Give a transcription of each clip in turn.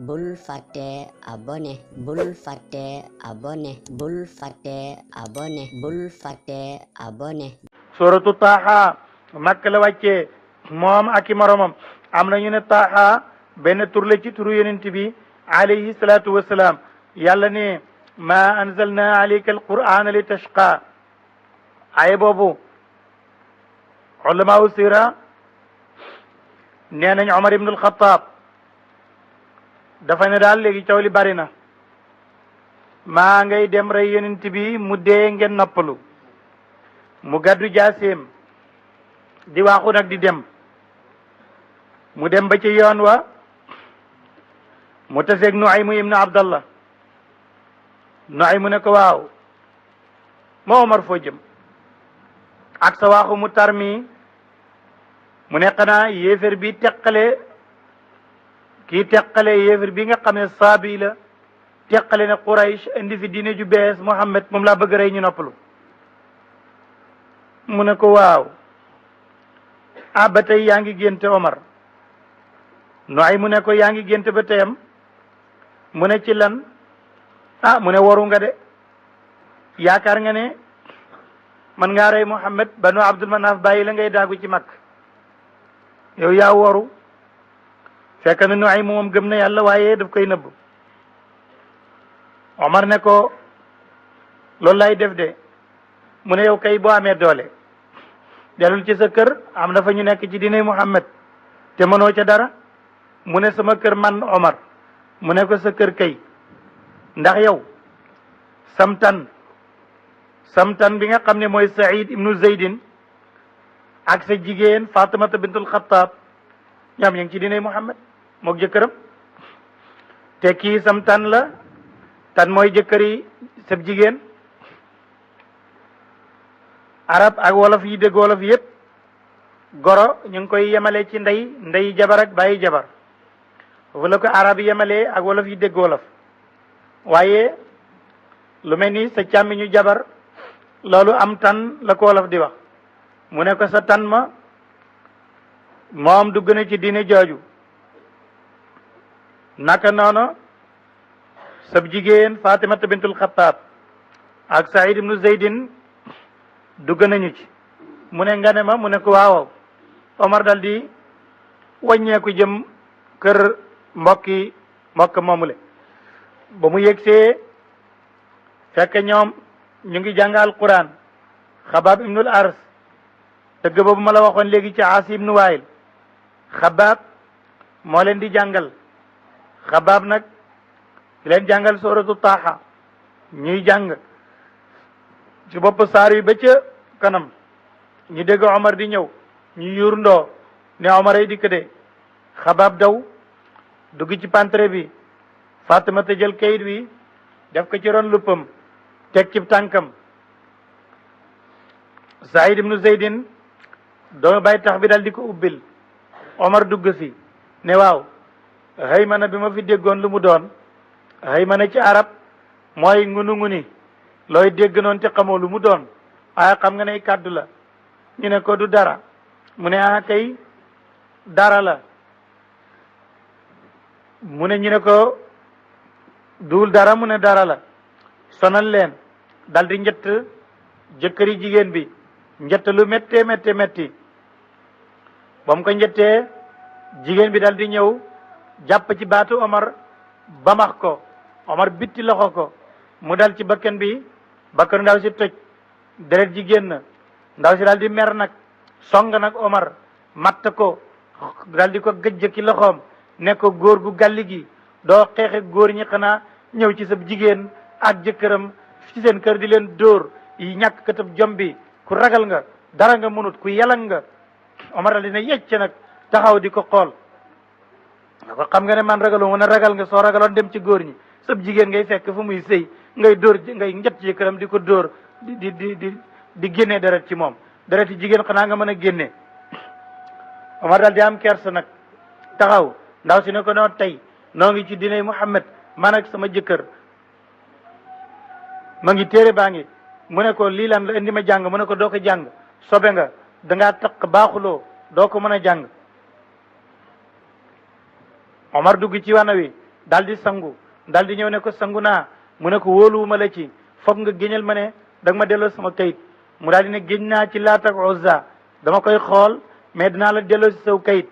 bul fàtte abonné bul fàtte abonné bul fàtte abonné bul fàtte abonné suratu Taaha Makka la wàccee moom ak i moromam am nañu ne Taaha benn tur la ci turu yonent bi alayhi salaatu wasalaam yàlla ne ma anzalna alayka alqur'ana li tashqa ay boobu ulamaaw sira nee nañ Omar ibn al-Khattab dafa ne daal léegi coow li bari na maa ngay dem rey yonent bi mu dee ngeen noppalu mu gàddu jaaseem di waaxu nag di dem mu dem ba ci yoon wa mu taseeg Nuaymu ibnu Abdallah Nuaymu ne ko waaw moo Omar foo jëm ak sa waaxu mu tar mi mu ne xanaa yéefér bi teqale kii teqale yéefér bi nga xam ne saabi la teqale ne Quraysh indi fi diine ju bees Muhammad moom laa bëgg rey ñu noppalu mu ne ko waaw ba tey yaa ngi génte Omar nooy mu ne ko yaa ngi génte ba teyam mu ne ci lan mu ne waru nga de yaakaar nga ne man ngaa rey Muhammad banu Abdul Manaf bàyyi la ngay daagu ci mag yow yaa waru fekk na nooy moom gëm na yàlla waaye daf koy nëbb Omar ne ko loolu lay def de mu ne yow kay boo amee doole delul ci sa kër am na fa ñu nekk ci diine Muhammad te mënoo ca dara mu ne sama kër man Omar mu ne ko sa kër kay ndax yow samtan bi nga xam ne mooy Saïd ibnu Zeydin ak sa jigéen Fatimata bintul Xattaab ñoom ñu ngi ci diine Muhammad mook jëkkëram te kii samtan la tan mooy jëkkëri sab jigéen arab ak wolof yi dégg wolof yépp goro ñu ngi koy yemale ci ndey jabar ak bàyyi jabar foofu la ko arab yi yemalee ak wolof yi dégg wolof waaye lu mel ni sa càmmiñu jabar loolu am tan la ko wolof di wax mu ne ko sa tan ma moom dugg na ci diine jooju naka noonu sab jigéen Fatimata bintul Xattaab ak Saïd ibnu Zeydin dugg nañu ci mu ne nga ne ma mu ne ko waaw Omar dal di wàññeeku jëm kër mbokk moomule ba mu yegsee fekk ñoom ñu ngi jàngal Quran Xabaab ibnul Ars dëgg boobu ma la waxoon léegi ci Aasi ibnu Waayil Xabaab moo leen di jàngal Xabaab nag di leen jàngal suratu Taaha ñuy jàng ci bopp saar yi ba ca kanam ñu dégg Omar di ñëw ñu yurndoo ne Omar ay dikk de Xabaab daw dugg ci pantre bi Fatima te jël kayit bi def ko ci ron luppam teg ci tànkam Saïd ibnu Zeydin doomu bay tax bi dal di ko ubbil Omar dugg si ne waaw xëy ma na bi ma fi déggoon lu mu doon xëy ma na ci arab mooy nguni looy dégg noonu te xamoo lu mu doon waaye xam nga ne kàddu la ñu ne ko du dara mu ne kay dara la mu ne ñu ne ko duul dara mu ne dara la sonal leen dal di njëtt jëkkëri jigéen bi njëtt lu métti ba mu ko njëttee jigéen bi dal di ñëw jàpp ci baatu Omar bamax ko Omar bitti loxo ko mu dal ci bakkan bi bakkan ndaw si toj deret ji génn ndaw si daal di mer nag song nag Omar matt ko daal di ko gëjj ki loxoom ne ko góor gu gàlli gi doo xeexe góor ñi xanaa ñëw ci sa jigéen ak jëkkëram ci seen kër di leen dóor yi ñàkk katab jom bi ku ragal nga dara nga mënut ku yalang nga Omar daal di ne yecc nag taxaw di ko xool nga ko xam nga ne man ragaloo mën a ragal nga soo ragaloon dem ci góor ñi sab jigéen ngay fekk fu muy sëy ngay dóor ngay njët ci këram di ko dóor di génne deret ci moom deret yi jigéen xanaa nga mën a génne Omar daal di am kersa nag taxaw ndaw si ne ko noo tey noo ngi ci diine Muhammad man ak sama jëkkër ma ngi téere baa ngi mu ne ko lii lan la indi ma jàng mu ne ko doo ko jàng sobe nga dangaa taq baaxuloo doo ko mën a jàng Omar dugg ci wana wi daal di sangu daal di ñëw ne ko sangu naa mu ne ko wóoluwuma la ci foog nga géñal ma ne da nga ma delloo sama kayit mu daal di ne géñ naa ci Laat ak Uzza dama koy xool mais dinaa la delloo si saw kayit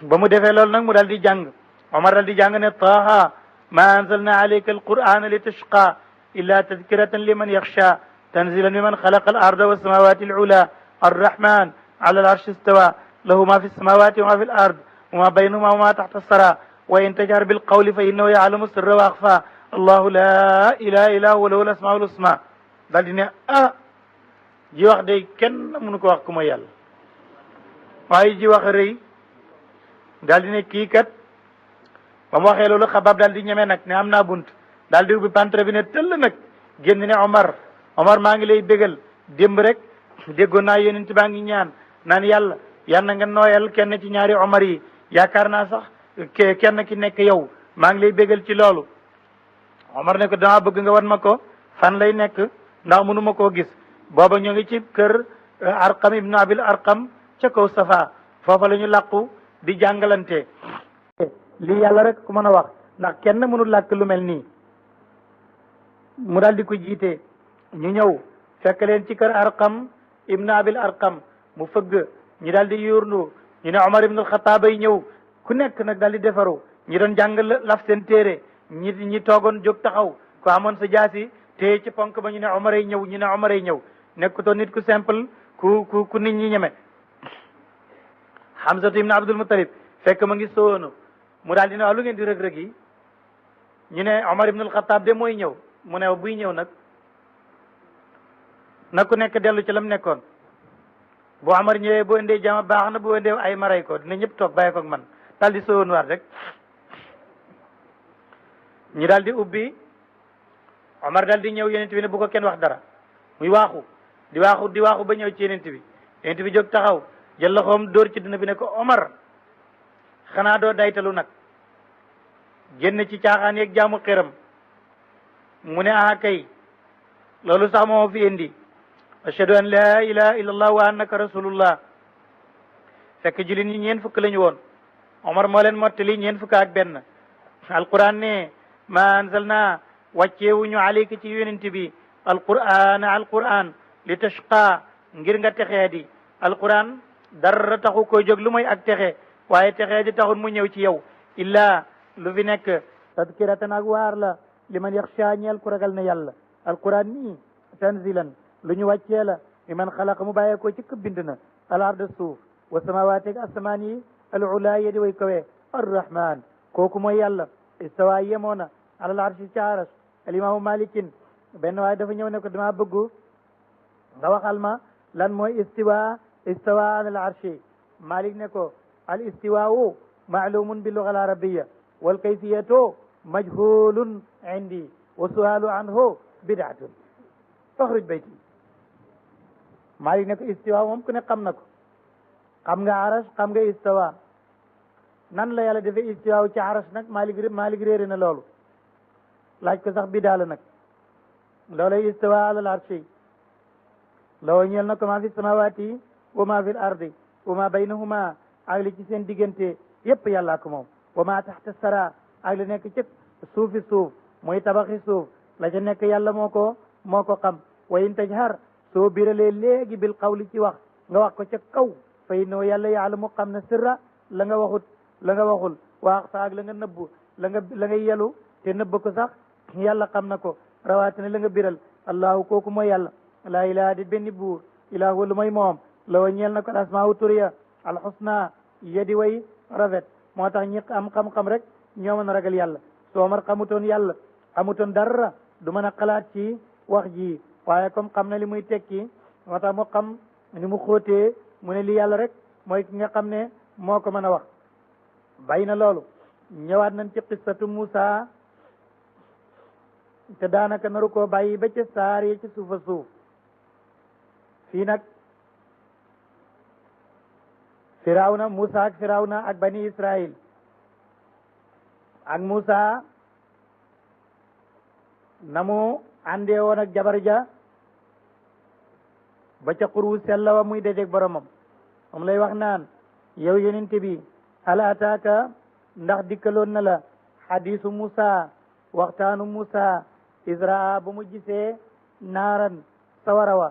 ba mu defee loolu nag mu daal di jàng Omar daal di jàng ne taaha ma anzalna alayka alqur'ana li tashqa illa tadkiratan liman yaxsha tanzilan liman xalaqa al arda wassamawati alula arrahman ala al arshi istawa lahu ma fi samawati wa ma fi al ard wa ma baynahuma wa ma taxta sara wa in tajhar bil qawli fa innahu ya'lamu sirra wa axfa allahu la ilaha illa huwa lahu al asmaul husna daal di ne ji wax day kenn mënu ko wax ku ma yàlla waaye ji wax rëy daal di ne kii kat ba mu waxee loolu Xabaab daal di ñeme nag ne am naa bunt daal di ubbi pantre bi ne tëll nag génn ne Omar maa ngi lay bégal démb rek déggoon naa yonent baa ngi ñaan naan yàlla yal na nga nooyal kenn ci ñaari Omar yi yaakaar naa sax kenn ki nekk yow maa ngi lay bégal ci loolu Omar ne ko dama bëgg nga wan ma ko fan lay nekk ndax mënu ma koo gis booba ñoo ngi ci kër Arqam ibnu Abil Arqam ca kaw Safa foofa la ñu làqu di jàngalante lii yàlla rek ku mën a wax ndax kenn mënul làkk lu mel nii mu daal di ko jiite ñu ñëw fekk leen ci kër Arqam ibnu Abil Arqam mu fëgg ñi daal di yuurndu ñu ne Omar ibnu Alxataab ay ñëw ku nekk nag daal di defaru ñi doon jàng laf seen téere ñi toogoon jóg taxaw ko amoon sa jaasi te ci ponk ba ñu ne Omar ay ñëw ñu ne Omar ay ñëw nekkutoon nit ku simple ku nit ñi ñeme Hamzatu ibnu Abdul Muttalib fekk ma ngi soonu mu daal di ne waaw lu ngeen di rëg-rëg yi ñu ne Omar ibnu Alxataab de mooy ñëw mu ne buy ñëw nag ku nekk dellu ci lam nekkoon bu Omar ñëwee bu indee jama baax na bu indee ay maray ko dina ñëpp toog bàyyi ko ak man daal di soonu waat rek ñu daal di ubbi Omar daal di ñëw yonent bi ne bu ko kenn wax dara muy waaxu di waaxu ba ñëw ci yonent bi jóg taxaw jël loxoom dóor ci dina bi ne ko Omar xanaa doo daytalu nag génn ci caaxaan yeeg jaamu xiram mu ne kay loolu sax moo fi indi ashhadu an la ilaha illa allah wa annaka rasulullah fekk jullit ñi ñeen fukk lañu woon Omar moo leen mottali ñeen fukk ak benn alquran ne ma anzalna wàcceewuñu alayka ci yonent bi alquran li tashqa ngir nga texee di alquran dara taxu koy jóg lu mooy ak texe waaye texee di taxul mu ñëw ci yow illa lu fi nekk tadkiratan ak waar la liman yaxsha ñeel ku ragal na yàlla alquran nii tanzilan lu ñu wàccee la liman xalaqa mu bàyyee ko ci këb bind na al arda suuf wa samawaati ak asamaan yi al ula yedi way kawe arrahman kooku mooy yàlla istawa yemoona alal arshi ci aras alimaamu malikin benn waaye dafa ñëw ne ko dama bëgg nga waxal ma lan mooy istawa alal arshi malik ne ko al istiwaau maalumun bi luga al arabiya wal kayfiyatu majhulun indi wa sualu anhu bidatun faxruj bayti malik ne ko istiwa moom ku ne xam na ko xam nga aras xam nga istawa nan la yàlla defee istiwa ci aras nag malik réere na loolu laaj ko sax bidaa la nag loolay istawa alal arshi law ñeel na ko ma fi samawati wa ma fi l ardi wa ma baynahuma ak li ci seen diggante yépp yàllaa ko moom wa ma taxta sara ak li nekk ci suufi suuf mooy tabaxi suuf la ca nekk yàlla moo ko xam wa in tajhar soo biralee léegi bil qawli ci wax nga wax ko ca kaw fa innahu yàlla yaalamu xam na sirra la nga waxul waax sa ak la nga nëbbu la nga yelu te nëbb ko sax yàlla xam na ko rawatina la nga biral allahu kooku mooy yàlla laa ilaha di benn buur ilahu lu mooy moom lawa ñeel na ko asmaa turiya alxusna yedi way rafet moo tax ñi am xam-xam rek ñoo mën a ragal yàlla soo Omar xamutoon yàlla xamutoon dara du mën a xalaat ci wax ji waaye comme xam na li muy tekki moo tax mu xam ni mu xóotee mu ne li yàlla rek mooy ki nga xam ne moo ko mën a wax bàyyi na loolu ñëwaat nañ ci qissatu Musa te daanaka naru koo bàyyi ba ca saar yi ci suufa suuf fii nag firawna Musa ak firawna ak bani Israil ak Musa na mu àndee woon ak jabar ja ba ca xuru sella wa muy dajeeg boromam moom lay wax naan yow yonent bi hal ataaka ndax dikkaloon na la hadisu Musa waxtaanu Musa israa ba mu gisee naaran sawara wa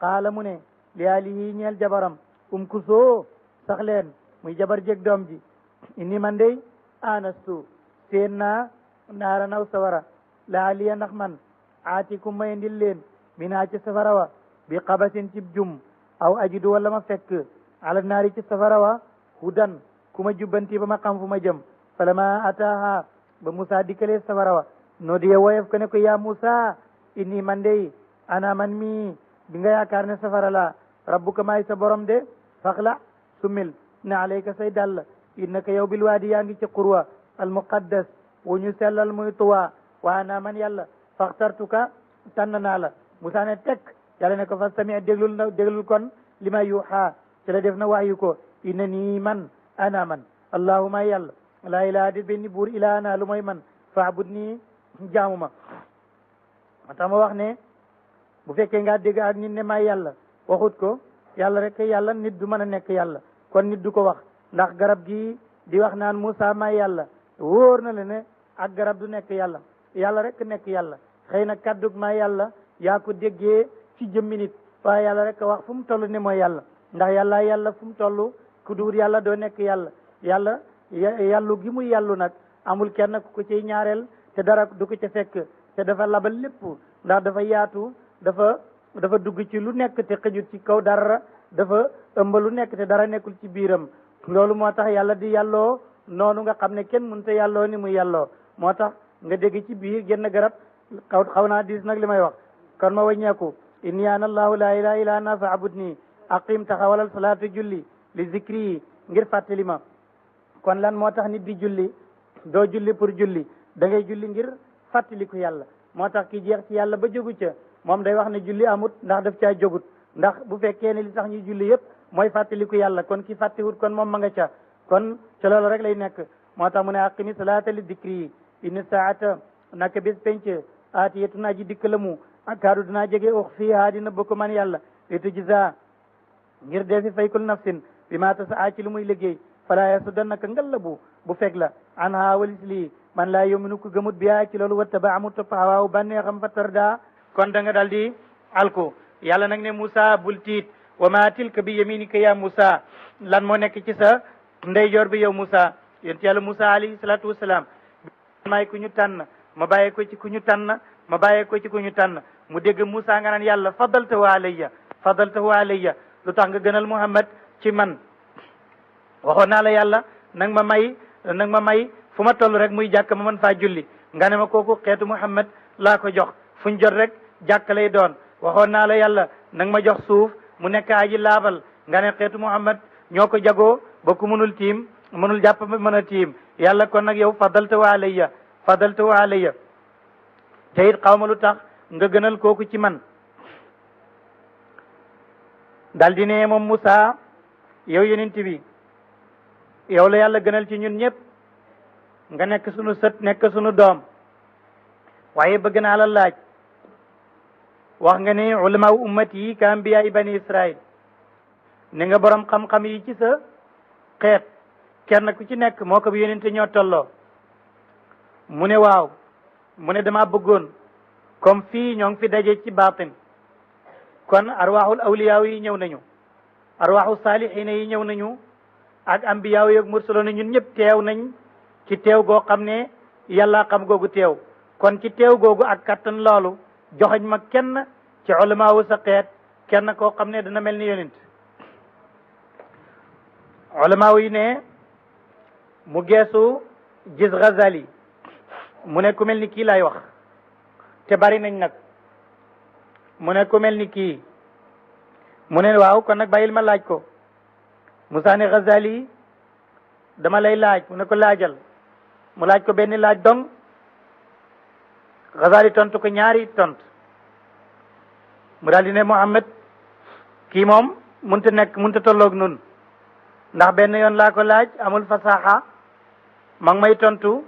qaala mu ne li alihi ñeel jabaram kusoo sax leen muy jabar jeg doom ji inni man dey anastu seen naa naaran aw sawara la aliya ndax man aatikum may ndil leen minaa ci safara wa bi qabasin cib jum aw ajidu wala ma fekk ala naari ci safara wa hudan ku ma jubbanti ba ma xam fu ma jëm falama ataaha ba Musa dikkalee safara wa noo diye woyof ko ne ko yaa Musa inni man dey ana man mi bi nga yaakaar ne safara la rabbuka maay sa borom de faxla sumil na alayka say dàll innaka yow bil waadi yaa ngi ci qurwa al muqaddas wu ñu sellal muy tuwa wa ana man yàlla faxtartuka tànn naa la Musa ne tekk yàlla ne ko fastami déglul kon li ma yuuxa ci la def na waxyu ko inna nii man ana man allahuma yàlla laa ilaha di benn buur ilaa ana lu mooy man faabud nii jaamu ma tax ma wax ne bu fekkee nga dégg ak nit ne may yàlla waxut ko yàlla rek yàlla nit du mën a nekk yàlla kon nit du ko wax ndax garab gi di wax naan Musa may yàlla wóor na la ne ak garab du nekk yàlla yàlla rek nekk yàlla xëy na kaddug may yàlla yaa ko déggee ci jëmmi nit waaye yàlla rek wax fu mu toll ne mooy yàlla ndax yàlla fu mu toll ku duur yàlla doo nekk yàlla yàllu gi muy yàllu nag amul kenn ku ko ciy ñaareel te dara du ko ca fekk te dafa labal lépp ndax dafa yaatu dafa dugg ci lu nekk te xëjut ci kaw dara dafa ëmb lu nekk te dara nekkul ci biiram loolu moo tax yàlla di yàlloo noonu nga xam ne kenn mënut a yàlloo ni muy yàlloo moo tax nga dégg ci biir genn garab xaw naa diis nag li may wax kon ma wàññeeku inni ana allahu la ilaha illa ana faabudni aqim taxawalal salaatu julli li zikri ngir fàttali ma kon lan moo tax nit di julli doo julli pour julli da ngay julli ngir fàttaliku yàlla moo tax ki jeex ci yàlla ba jógu ca moom day wax ne julli amut ndax daf caa jógut ndax bu fekkee ne li tax ñuy julli yëpp mooy fàttaliku yàlla kon ki fàttiwut kon moom ma nga ca kon ca loolu rek lay nekk moo tax mu ne aqimi salaata li zikri inna saata naka bés penc aatiyatun aji dikk la mu akaadu dinaa jege ux fii haa dina bokk man yàlla li tujza ngir dee fi fay kul nafsin bi maa tasaa ci lu muy liggéey fala yasuddannaka ngallabu bu fekk la an haa walis lii man laa yominu ko gëmut biyaa ci loolu wattaba amut topp hawaawu bànneexam fa tarda kon da nga dal di alko yàlla nag ne Musa bul tiit wa ma tilka bi yaminika ya Musa lan moo nekk ci sa ndeyjoor bi yow Musa yonent yàlla Musa alayhi salaatu wasalaam maay ku ñu tànn ma bàyyee ko ci ku ñu tànn ma bàyyee ko ci ku ñu tànn mu dégg Musa nga naan yàlla fadaltahu alayya lu tax nga gënal Muhammad ci man waxoon naa la yàlla nag ma may fu ma toll rek muy jàkk ma mën faa julli nga ne ma kooku xeetu Muhammad laa ko jox fuñ jot rek jàkk lay doon waxoon naa la yàlla nag ma jox suuf mu nekk aji laabal nga ne xeetu Muhammad ñoo ko jagoo ba ku mënul tiim mënul jàpp mën a tiim yàlla kon nag yow fadaltahu alayya te it xaw ma lu tax nga gënal kooku ci man dal di ne moom Musa yow yonent bi yow la yàlla gënal ci ñun ñëpp nga nekk sunu sët nekk sunu doom waaye bëgg naa la laaj wax nga ni ulama ummati yi ka ambiya bani Israil ni nga borom xam-xam yi ci sa xeet kenn ku ci nekk moo ko bi yonente ñoo tolloo mu ne waaw mu ne dama bëggoon comme fii ñoo ngi fi daje ci baatin kon arwaxul awliyaaw yi ñëw nañu arwaxu saalihiina yi ñëw nañu ak ambiyaaw yi ak mursaloon ñun ñëpp teew nañ ci teew goo xam ne yàlla xam googu teew kon ci teew googu ak kattan loolu joxoñ ma kenn ci ulamaawu sa xeet kenn koo xam ne dana mel ni yonent ulamaaw yi ne mu geesu gis Ghazali mu ne ku mel ni kii lay wax te bari nañ nag mu ne ku mel ni kii mu ne waaw kon nag bàyyil ma laaj ko Musa ne Ghazali dama lay laaj mu ne ko laajal mu laaj ko benn laaj dong Ghazali tontu ko ñaari tont mu daal di ne Muhammad kii moom munta tolloog nun ndax benn yoon laa ko laaj amul fasaxa ma ngi may tontu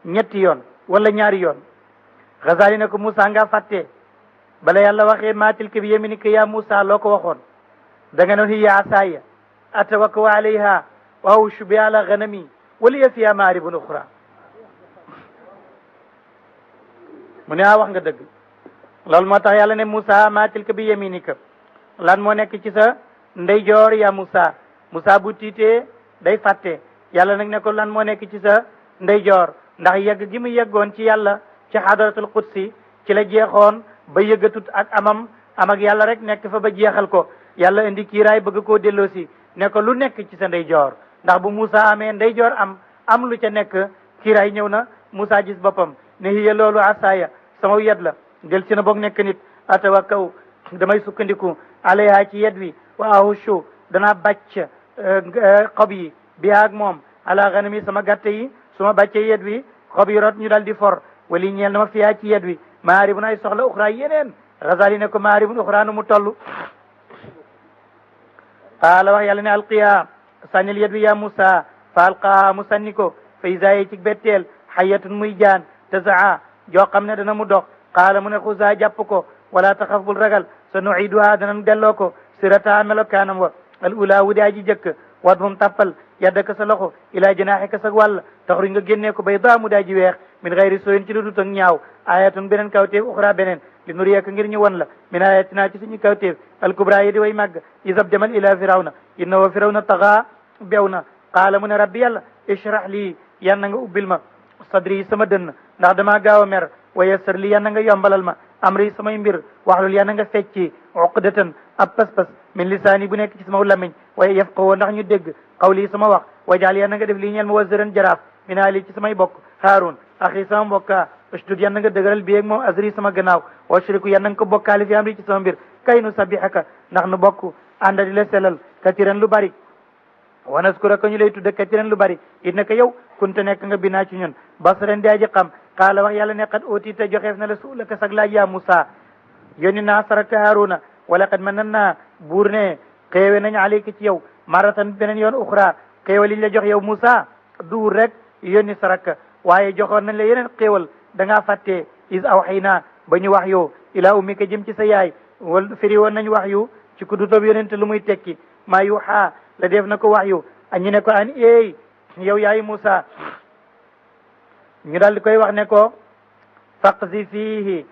ñetti yoon wala ñaari yoon Ghazali ne ko Musa nga fàtte bala yàlla waxee maa tilka bi yaminika ya Musa loo ko waxoon da nga noon hiya asaaya atawakkau alayha wa ahushu biha ala ganami wa liya fiha maaribun uxra mu ne wax nga dëgg loolu moo tax yàlla ne Moussa maa tilka bi yaminika lan moo nekk ci sa ndeyjoor ya Moussa. Moussa bu tiitee day fàtte yàlla nag ne ko lan moo nekk ci sa ndeyjoor ndax yegg gi mu yeggoon ci yàlla ci xadaratul qudsi ci la jeexoon ba yëggatut ak am ak yàlla rek nekk fa ba jeexal ko yàlla indi kiiraay bëgg koo delloosi ne ko lu nekk ci sa ndeyjoor ndax bu Moussa amee ndeyjoor am lu ca nekk kiiraay ñëw na Moussa gis boppam ne hiya loolu asaaya sama yet la del si na boog nekk nit atawakkaw damay sukkandiku alayha ci yet wi wa ahushu danaa bàcc xob yi bi ak moom ala ganami sama gàtte yi su ma bàccee yet wi xob yi rot ñu dal di for wali ñeel na ma fiyaa ci yet wi maaribun ay soxla uxra yeneen Ghazali ne ko maaribun uxra nu mu toll qaala wax yàlla ne alqiya sànnil yet wi ya Moussa fa alqaaha mu sànni ko fa isaye ci betteel xayatun muy jaan tasaa joo xam ne dana mu dox qaala mu ne xusa jàpp ko wala taxaf bul ragal sa nuiduha danan delloo ko sirata melokaanam wa al ula wu daa ji jëkk wadhum tappal yaddaka sa loxo ila janaaxika sa wàll taxruj nga génnee ko bay daa mu daa ji weex min xayri sooyin ci lu dut ak ñaaw ayatun beneen kawteef uxra beneen li nuriyaka ngir ñu won la min ayatina ci suñu kawteef al kubra yi di way màgg isab demal ila firawna innahu firawna taxa bew na qaala mu ne rabbi yàlla ishrah lii yan na nga ubbil ma sadri sama dënn ndax dama gaaw a mer wa yassir li yan na nga yombalal ma amri samay mbir waxlul yan na nga fecci uqdatan ab pas-pas min lisaani bu nekk ci sama lamiñ waaye yafqahu ndax ñu dégg qawli sama wax wajaal yan na nga def lii ñeel ma waziran jaraaf min ali ci samay bokk haarun axi sama mbokka ustud yan na nga dëgëral bi ak moom azri sama gannaaw wa shriku yan na nga ko bokkaali fi amri ci sama mbir kay nu sabihaka ndax nu bokk ànda di la selal katiran lu bari wa naskuraka ñu lay tudde katiran lu bari innaka yow kunte nekk nga binaa ci ñun basaren daa ji xam qaala wax yàlla ne qad ootita joxeef na la suulaka sag laaj ya Moussa yónni naa saraka Haaruna wala qad mën nan naa buur ne xéewe nañ alayka ci yow maratan beneen yoon uxra xéewal liñ la jox yow Moussa duur rek yónni saraka waaye joxoon nañ la yeneen xéewal da ngaa fàttee is awxaynaa ba ñu wax yow ila ummika jëm ci sa yaay wal firi woon nañ wax yu ci ku dutob yonente lu muy tekki maa yuxaa la def na ko wax yu ñu ne ko an eey yow yaay Moussa ñu daal di koy wax ne ko faqzi fiihi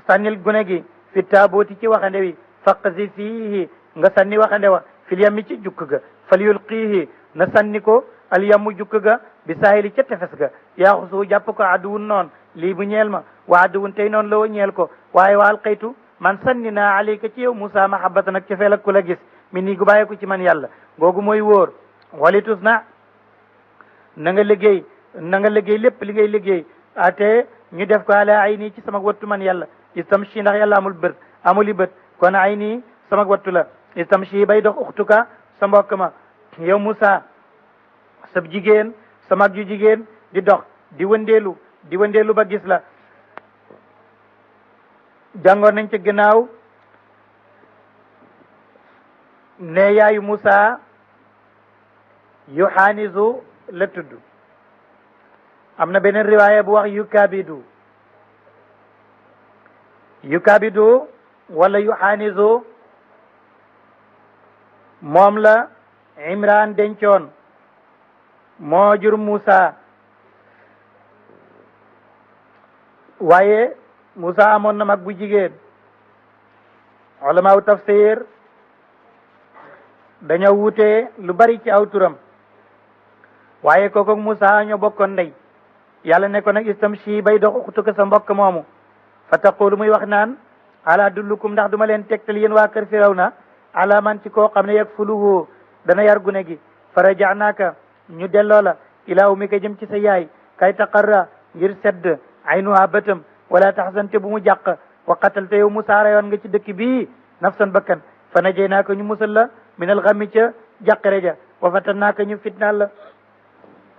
sànnil gune gi fi taabooti ci waxande wi faqzi fiihi nga sànni waxande wa fil yammi ci jukk ga fal yulqiihi na sànni ko al yammu jukk ga bi saahili ca tefes ga yaaxusu jàpp ko aduwun noon lii bu ñeel ma wa aduwun tey noonu la wo ñeel ko waaye wa alqaytu man sànni naa alayka ci yow Moussa mahabbatan ak cofeel ak ku la gis mi nii gu bàyyi ko ci man yàlla googu mooy wóor walitus na nga liggéey lépp li ngay liggéey ate ñu def ko ala ay nii ci sama wattu man yàlla istamshi ndax yàlla amuli bët kon ay nii sama wattu la istamshi bay dox uxtuka sa mbokk ma yow Moussa sab jigéen sa mag ju jigéen di dox di wëndeelu ba gis la jàngoon nañ ci gannaaw ne yaayu Moussa yuxaanisu la tudd am na beneen riwaaya bu wax yukabidu wala yuxaanisu moom la Imran dencoon moo jur Moussa waaye Moussa amoon na mag bu jigéen ulamaaw tafsir dañoo wutee lu bari ci aw turam waaye kooku Moussa ñoo bokkoon ndey yàlla ne ko nag istamshi bay dox uxtuka sa mbokk moomu fa taqulu muy wax naan ala dullukum ndax duma leen tegtal yéen waa kër Firawna ala man ci koo xam ne yakfuluhu dana yar gune gi fa raja'naaka ñu delloo la ilaa ummika jëm ci sa yaay kay taqarra ngir sedd aynuha bëtam wala taxzante bu mu jàq wa qatalta yow Moussa rayoon nga ci dëkk bii nafsan bakkan fa najaynaaka ñu musal la minal ghammi ca jàqare ja wa fatannaaka ñu fitnaal la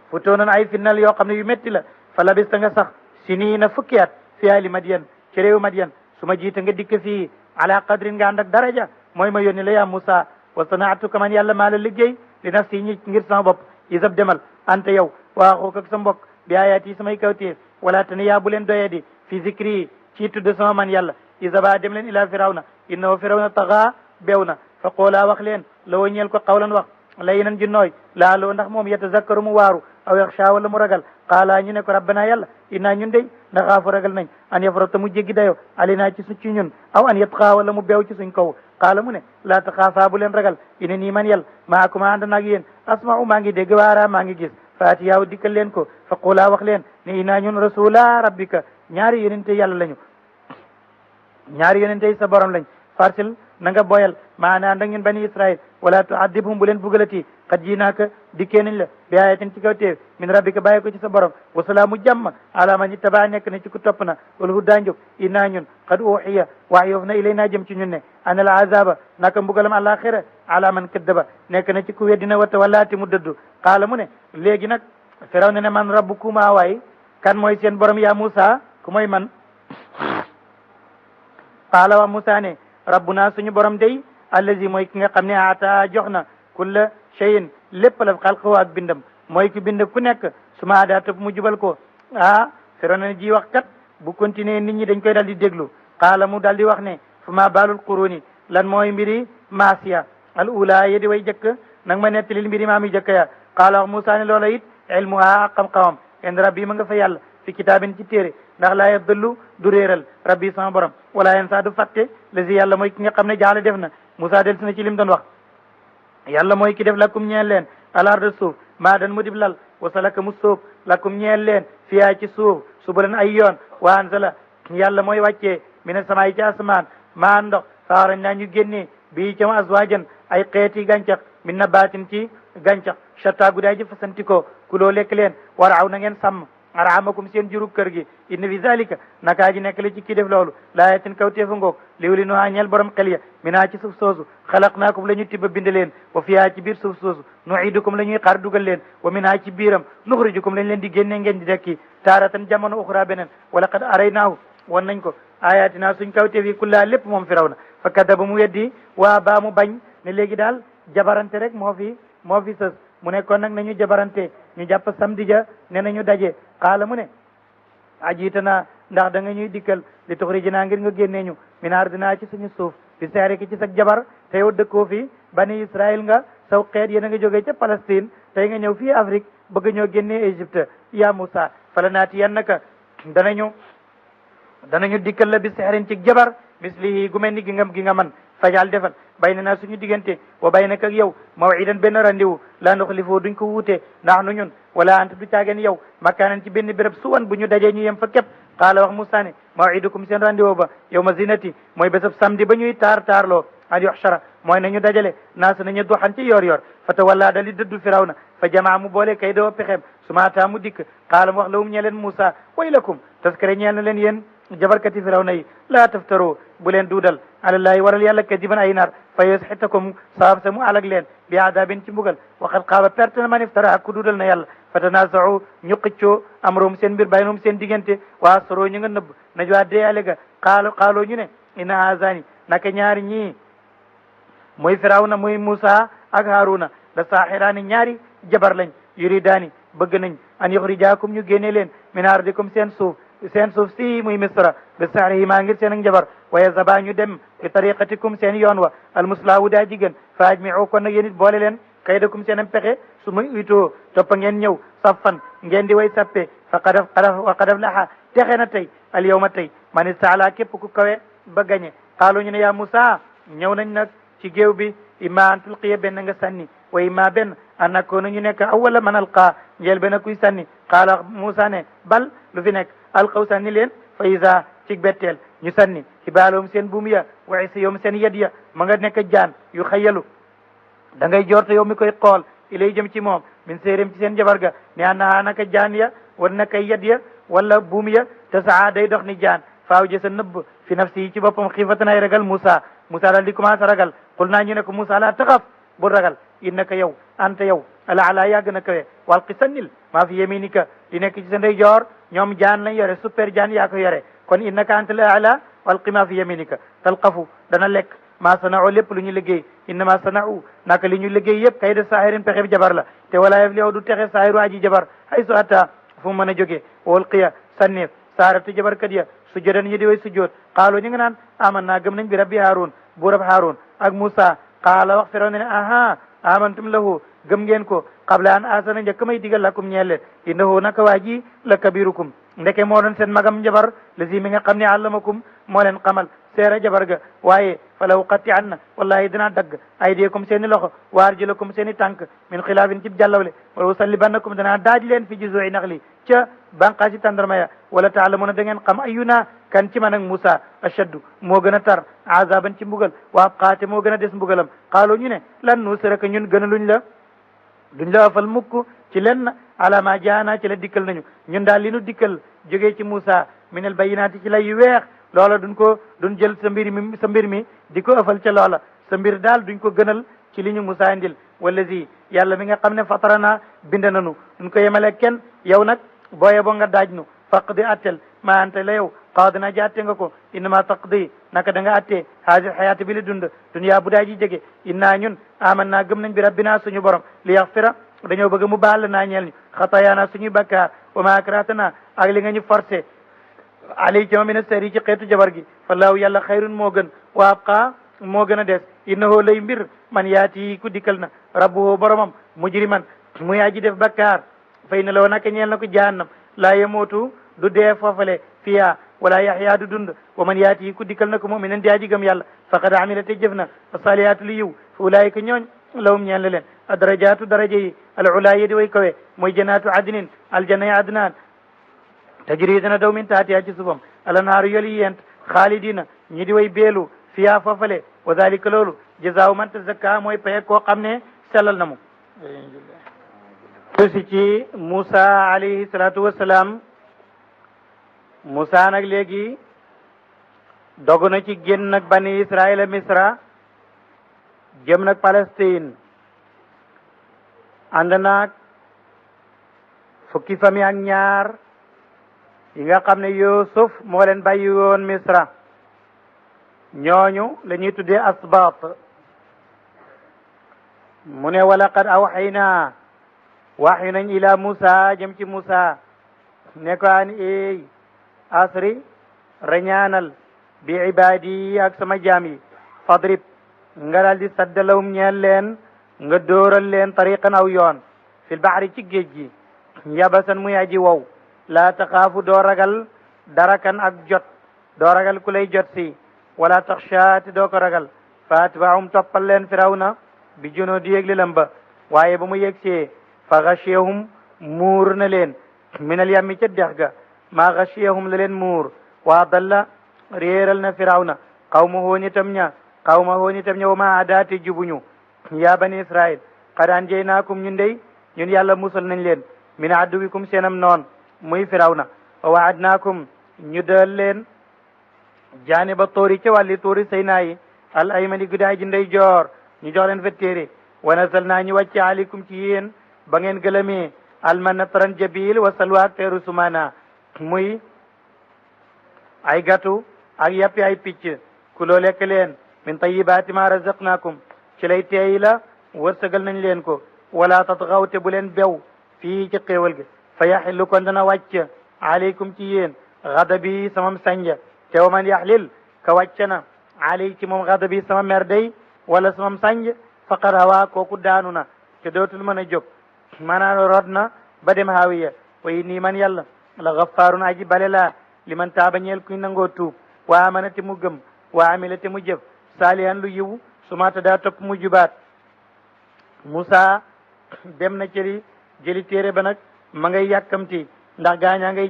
futoonan ay fitnaal yoo xam ne yu métti la fa labista nga sax siniina fukki at fi ahli Madiyan ci réew Madiyan su ma jiite nga dikk fii ala qadrin nga ànd ak daraja mooy ma yónni la yaa Moussa wa sanaatuka man yàlla maa la liggéey li nafsi ñi ngir sama bopp isab demal anta yow waa xuuk ak sa mbokk bi ayaat yi samay kawtéef wala tani yaa bu leen doyadi fi zikri ci tudd sama man yàlla isaba dem leen ila firawna innahu firawna taxa beew na fa qoolaa wax leen la woo ñeel ko xawlan wax lay nan ji nooy laa loo ndax moom yatazakkaru mu waaru aw yaxsha wala mu ragal qaala ñu ne ko rabbana yàlla innaa ñun dey naxaafu ragal nañ an yafrata mu jéggi dayo alinaa ci suñ ñun aw an yatqaa wala mu beew ci suñ kaw qaala mu ne laa taxaafaa bu leen ragal ine nii man yàlla maakuma ànd naag yéen asma'u maa ngi dégg waara maa ngi gis faati yaaw dikkal leen ko fa qulaa wax leen ne innaa ñun rasula rabbika ñaari yonente yàlla lañu ñaari yonente sa borom lañ farsil na nga boyal maana ànd ak ñun bani israil wala tuadibhum bu leen bugalati xat ji naaka dikkee nañ la bi ayatin ci kaw teew min rabbika bàyyi ko ci sa borom wasalaamu jàmm ala man ittaba nekk na ci ku topp na wala hu daanjog innaa ñun xad uxiya waxyoof na ilay naa jëm ci ñun ne ana al azaba naka mbugalam alaxira ala man kaddaba nekk na ci ku weddina wata walaati mu dëddu qaala mu ne léegi nag firaw ne man rabbukuma waay kan mooy seen borom yaa Musa ku mooy man qaala wa Musa ne rabbuna suñu borom day allazi mooy ki nga xam ne ata jox na kulla cheyin lépp la xalqahu ak bindam mooy ki bind ku nekk su ma daa topp mu jubal ko firaw ne ji wax kat bu continuer nit ñi dañ koy dal di déglu qaala mu dal di wax ne fu ma baalul quruni lan mooy mbiri maasiya al ula yedi way jëkk nag ma nettalil mbiri maam yi jëkk ya qaala wax Musa ne loola it ilmuha ak xam-xamam en rabbi ma nga fa yàlla fi kitaabin ci téere ndax laa yadullu du réeral rabbi sama borom wala yen saa du fàtte lazi yàlla mooy ki nga xam ne jaale def na Musa del si na ci lim doon wax yàlla mooy ki def lakum ñeel leen alarda suuf maa dan mu dib lal wasalaka mu sóob lakum ñeel leen fiyaa ci suuf subalan ay yoon wa anzala yàlla mooy wàccee mina samaay ci asamaan maa ndox saarañ naa ñu génnee bii cam azwajan ay xeeti gàncax min nabatin ci gàncax shatta gudaay ji fasantikoo kuloo lekk leen waraaw na ngeen sàmm araamakum seen jurug kër gi inna fi zalika nakaa ji nekk la ci kii def loolu laayatin kaw teefa ngoog liwli nu ñeel borom xel ya minaa ci suuf soosu xalaqnaakum la ñu tibba bind leen wa fiyaa ci biir suuf soosu nuidukum la ñuy xaar dugal leen wa minaa ci biiram nuxrijukum lañ leen di génne ngeen di dekki taaratan jamono uxra beneen wala qad araynaahu wan nañ ko ayatina suñ kaw teef yi kullaa lépp moom firaw na fa kadaba mu weddi waa baa mu bañ ne léegi daal jabarante rek moo fi sës mu ne kon nag nañu jabarante ñu jàpp samedi ja ne nañu daje xaala mu ne ajiitana ndax da nga ñuy dikkal li tuxrijinaa ngir nga génnee ñu min ardinaa ci suñu suuf bi seeriki ci sag jabar te yow dëkkoo fi bani Israël nga saw xeet yéen a nga jógee ca Palestine tey nga ñëw fii Afrique bëgg ñoo génnee Égypte ya Musa fala naati yan naka danañu dikkal la bi sexrin ci jabar mislihi gu mel ni gi nga man fajal defal baynana suñu diggante wa baynaka ak yow mawidan benn randiwu la nuxlifoo duñ ko wuute ndax nu ñun wala anta du caageen yow makaanan ci benn béréb suwan bu ñu dajee ñu yem fa képp qaala wax Musa ne mawidukum seen randiwu ba yow ma zinati mooy bésab samedi ba ñuy taarloo an yuxshara mooy nañu dajale naas nañu duxan ci yor fa tawalla dali dëddu firawna fa jamaa mu boole kay doo pexeem sumaataa mu dikk qaala mu wax lawum ñe leen Musa waylakum taskare ñeel na leen yéen jabarkati firawna yi laa taftaro bu leen duudal alallahi waral yàlla kadiban ay nar fa yusxitakum sabab sa mu alag leen bi adabin ci mbugal waxat xaaba perte na man iftara ak ku duudal na yàlla fa tanazau ñu xëccoo amroom seen mbir baynum seen diggante waa soro ñu nga nëbb najwa deeyale ga xaaloo ñu ne ina hazani naka ñaari ñii muy firawna muy Musa ak Haruna da saaxiraani ñaari jabar lañ yuridaani bëgg nañ an yuxrijaakum ñu génne leen min ardikum seen suuf si muy misra bi sahrihima ngir seen ak njabar wa yazaba ñu dem bi tariqatikum seen yoon wa almuslaawu daa jigéen fa ajmiu kon nag yéen it boole leen kaydakum seen am pexe su muy uitoo toppa ngeen ñëw saffan ngeen di way sappe fa qad aflaha texe na tey al yawma tey man istaala képp ku kawe ba gañe xaalu ñu ne yaa Musa ñëw nañ nag ci géew bi imma an tulqiya benn nga sànni wa imma benn an nakoona ñu nekk awwala man alqa njël benn kuy sànni qaala Musa ne bal lu fi nekk alqaw sànni leen fa isa ci betteel ñu sànni xibaalowum seen buum ya wa isiyom seen yed ya ma nga nekk jaan yu xayalu da ngay jorte yow mi koy xool ilay jëm ci moom min séeréem ci seen jabar ga ne annaha naka jaan ya wala naka yed ya wala buum ya te saa day dox ni jaan faaw jësa nëbb fi nafsi yi ci boppam xiifatan ay ragal Musa daal di commencé ragal xul naa ñu ne ko Musa la taxaf bu ragal innaka yow anta yow ala ala yàgg na kawe wal qi sannil maa fi yaminika di nekk ci sa ndeyjoor ñoom jaan lañ yore super jaan yaa ko yore kon innaka anta la ala wal qi maa fi yaminika talqafu dana lekk maa sana'u lépp lu ñu liggéey innama sana'u naka li ñu liggéey yëpp kay de saahirin pexe jabar la te wala yaflihu du texe saahiru aji jabar hay su ata fu mu mën a jógee wal qiya sanneef saaratu jabarkat ya sujjodan ñi di way sujjoot xaaloo ñu nga naan aman naa gëm nañ bi rabbi Haarun buurab Haarun ak Musa qaala wax Firawna ne aha amantum lahu gëm ngeen ko qabla an asana njëkk may digal lakum ñeel leen innahu naka waa ji la kabirukum ndeke moo doon seen magam njabar lazi mi nga xam ne allamakum moo leen xamal seera jabar ga waaye fala uqatti anna wallahi dinaa dagg aydiyakum seen i loxo wa arjulakum seen i tànk min xilaafin cib jàllawle wala usallibannakum danaa daaj leen fi juzui naxli ca banqaasi tàndarma ya wala taalamuna da ngeen xam ayuna kan ci man ak Musa ashaddu moo gën a tar azaban ci mbugal wa abqaate moo gën a des mbugalam xaaloo ñu ne lan nusiraka ñun gën a luñ la duñ la afal mukk ci lenn ala ma jaana ci la dikkal nañu ñun daal li nu dikkal jógee ci Musa minal bayinaati ci lay yu weex loola duñ jël sa mbir mi di ko ëffal ca loola sa mbir daal duñ ko gënal ci li ñu Musa indil wallazi yàlla mi nga xam ne fatarana bind nanu duñ ko yemale kenn yow nag booye bo nga daaj nu faqdi attel ma ante la yow qaadina ji atte nga ko innama taqdi naka da nga attee haadi xayaati bi li dund dunya bu daa ji jege inna ñun aman naa gëm nañ bi rabbina suñu borom li yaxfira dañoo bëgg mu baal naa ñeel ñu xatayaana suñuy bakkaar wa ma akratana ak li nga ñu forcé alay ci ma mina sari ci xeetu jabar gi fallahu yàlla xayrun moo gën wa abqa moo gën a des innahu lay mbir man yaati ku dikkal na rabbuhu boromam mujriman muy aji def bakkaar fay na la naka ñeel na ko jahannam laa yemootu du dee foofale fiya wala yaxya du dund wa man yaati ku dikkal na ko muminan di aji gëm yàlla faqad amila te jëf na asaliyaatu li yiw fa ulaayika ñooñ lawum ñeel na leen adarajatu daraja yi al ulaaya di way kawe mooy janaatu adnin aljanna yi adnaan tajri dana daw min taatiha ci suufam alanhaaru yoli yent xaalidina ñi di way beelu fiya foofale wa dalika loolu jazaaw man tazakka mooy paye koo xam ne sellal na mu si ci Musa alayhi salaatu wassalaam Musa nag léegi dogu na ci génn nag bani Israël Misra jëm nag Palestine ànd naag fukki famille ak ñaar yi nga xam ne Yusuf moo leen bàyyi woon Misra ñooñu la ñuy tuddee asbaat mu ne walaqad awxaynaa waxyu nañ ila Musa jëm ci Musa ne ko an ey asri rañaanal bi ibadi ak sama jaam yi fadrib nga daal di saddalawum ñeel leen nga dóoral leen tariqan aw yoon fil baxri ci géej gi yabasan muy aji wow laa taxaafu doo ragal darakan ak jot doo ragal ku lay jot si wala taxshaati doo ko ragal fa atbaahum toppal leen firawna bi junoo di yégli lam ba waaye ba mu yegsee fa gashiyahum muur na leen minal yammi ca dex ga maa gashiyahum la leen muur waa dalla réeral na firawna xawma hoonitam ña wa ma adaati jubuñu yaa bani israil qad anjaynaakum ñun dey ñun yàlla musal nañ leen min aduwikum seenam noon muy firawna wa waadnaakum ñu dël leen jaaniba tóori ca wàlli tóori saynaayi al aymani gudaay ji ndey joor ñu jox leen fa téere wa nasal naa ñu wàcce aleykum ci yéen ba ngeen gëlëmee almanna taran jabil wa salwa ak teeru sumana muy ay gàttu ak yàppi ay picc kuloo lekk leen min tayibaati ma razaqnaakum ci lay teeyi la wërsëgal nañ leen ko wala tatxaw te bu leen bew fii ci xéewal gi fa yaxillu kon dana wàcc aleykum ci yéen xadabi samam sanja te wa man yaxlil ka wàcc na aley ci moom xadabi sama mer day wala samam sanj faqad hawa kooku daanu na te dootul mën a jóg maanaam rod na ba dem haawiya wa inni man yàlla la gaffaarun aji bale laa li man taaba ñeel kuy nangoo tuub wa amana te mu gëm wa amila te mu jëf saalihan lu yiw sumaata daa topp mu jubaat Musa dem na jëli téere ba nag ma ngay yàkkamti ndax gaañaa ngay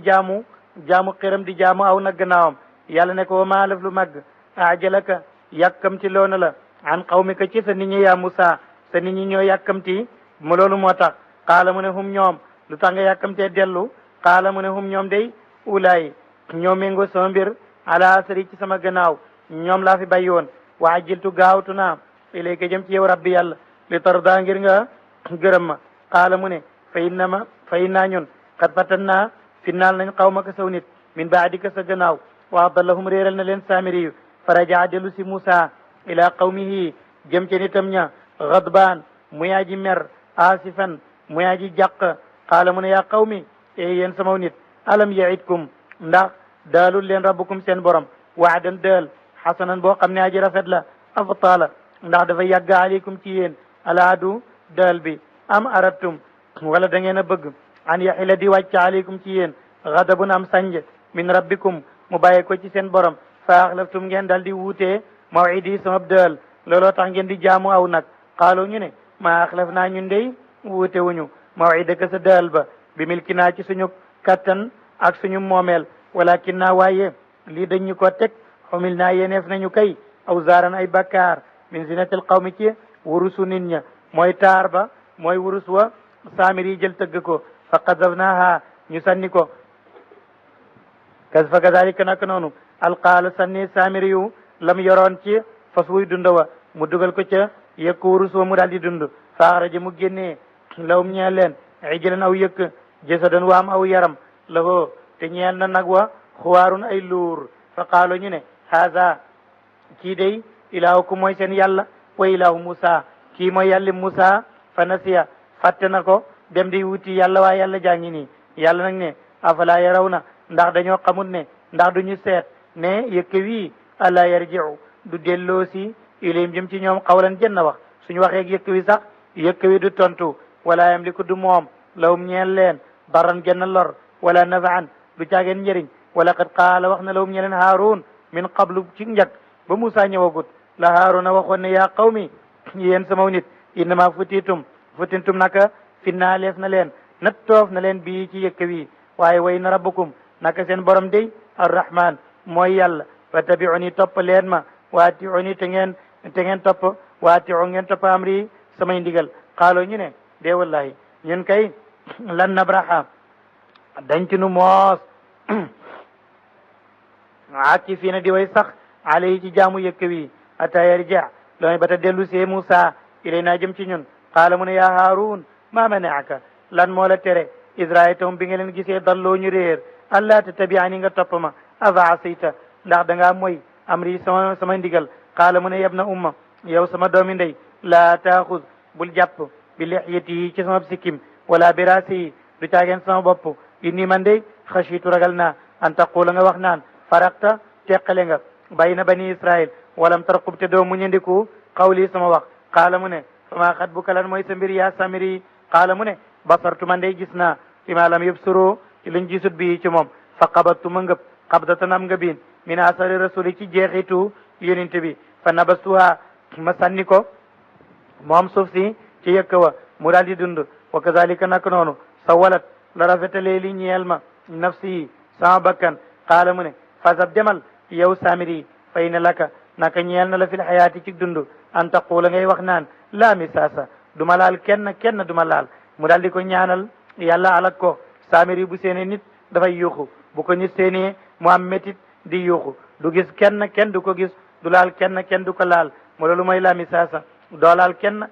jaamu xiram di jaamu aw nag gannaawam yàlla ne ko wa maa laf lu màgg ajalaka yàkkamti loona la an qawmika ci sa nit ñi yaa Musa sa nit ñi ñoo yàkkamti mu loolu moo tax qaala mu ne hum ñoom lu tax nga yàkkamtee dellu qaala mu ne hum ñoom day ulaay ñoo méngoo sama mbir ala asari ci sama gannaaw ñoom laa fi bàyyi woon wa ajiltu gaawtu naa ilayka jëm ci yow rabbi yàlla li tarda ngir nga gërëm ma qaala mu ne fa innaa ñun xat fatan naa finnaal nañ qawmaka saw nit min baadika sa gannaaw wa adallahum réeral na leen saamiriyu fa rajaa dellu si Musa ila qawmihi jëm ci nitam ña gadbaan muy aji mer asifan muy aji jàq qaala mu ne yaa qawmi e yéen samaw nit alam yaidkum ndax daalul leen rabbukum seen borom waadan daal xasanan boo xam ne aji rafet la aftaala ndax dafa yàgga aleykum ci yéen alaadu daal bi am aradtum wala da ngeen a bëgg an yaxila di wàcc aleykum ci yéen gadabun am sànj min rabbikum mu bàyyi ko ci seen borom fa axlaftum ngeen dal di wuutee mawidi sama dël looloo tax ngeen di jaamu aw nag xaalu ñu ne ma axlaf naa ñun dey wuute wuñu mawidaka sa dël ba bi milki naa ci suñu kattan ak suñu moomeel walakin naa waaye lii dañ ñu ko teg xumil naa yéeneef nañu kay aw zaaran ay bakkaar min zinatil qawmi ci wurusu nit ña mooy taar ba mooy wurus wa saamir yi jël tëgg ko fa qadafnaha ñu sanni ko fa kadalika naka noonu alqaala sanni saamir yu lam yoroon ci fas wuy dund wa mu dugal ko ca yëkk wurus wa mu daal di dund fa axraja mu génnee lawum ñeel leen ijlan aw yëkk jasadan waam aw yaram lahoo te ñeel na nag wa xuwaarun ay luur fa qaalo ñu ne haada kii day ilaahukum mooy seen yàlla wa ilaahu Musa kii mooy yàlli Musa fa nasiya fàtte na ko dem di wuti yàlla waa yàlla jaa ngi nii yàlla nag ne afala yaraw na ndax dañoo xamut ne ndax duñu seet ne yëkk wii ala yarjiu du delloo si ilayhim jëm ci ñoom xawlan jën na wax suñu waxee yëkk wi sax yëkk wi du tontu wala yamliku du moom lawum ñeel leen darran genn lor wala nafaan du caageen njëriñ wala qad qaala wax na lawum ñeleen Haarun min qablu ci njëkk ba Musa ñëwagut la Haaruna waxoon ne yaa qawmi yéen samaw nit innama futintum naka finnaa leef na leen nattoof na leen bii ci yëkk wi waaye way na rabbukum naka seen borom day arrahman mooy yàlla fattabi'uni topp leen ma waati'uni te ngeen topp waati'u ngeen topp amri samay ndigal xaaloo ñu ne dee wallahi ñun kay lan nabraha dañ ci nu moos aki fii na di way sax alay ci jaamu yëkk wi ata yarja loolu ba ta dellu see Musa ilay naa jëm ci ñun qaala mu ne yaa Haarun maa manaaka lan moo la tere israaytahum bi nga leen gisee dalloo ñu réer allah tattabi'ani nga topp ma afa asayta ndax da ngaa moy amri sama ndigal qaala mu ne yabna umma yow sama doomi ndey laa taaxud bul jàpp bi lixyati ci sama sikkim wala bi raasi du caageen sama bopp inni man dey xashitu ragal naa an taqula nga wax naan faraqta teqale nga bayna bani israil walam tarqub te doo muñandiku qawli sama wax qaala mu ne fama xat bu kalan mooy sa mbir yaa samiri qaala mu ne basartu man day gis naa fi ma lam yubsuru ci luñ gisut bi ci moom fa qabattu ma ngëb qabdatan am ngëbiin min asari rasuli ci jeexitu yonent bi fa nabastuha ma sànni ko moom suuf si ci yëkk wa mu daal di dund wa kazalika nak noonu sawalat la rafetalee li ñeel ma nafsi sama bakkan qaala mu ne fasab demal yow samiri fay na laka naka ñeel na la fil xayaati ci dund an taqula ngay wax naan laa misaasa duma laal kenn duma laal mu daal di ko ñaanal yàlla alak ko samiri bu seene nit dafay yuuxu bu ko nit seenee mu am métit di yuuxu du gis kenn du ko gis du laal kenn du ko laal mu loolu mooy laa misaasa doo laal kenn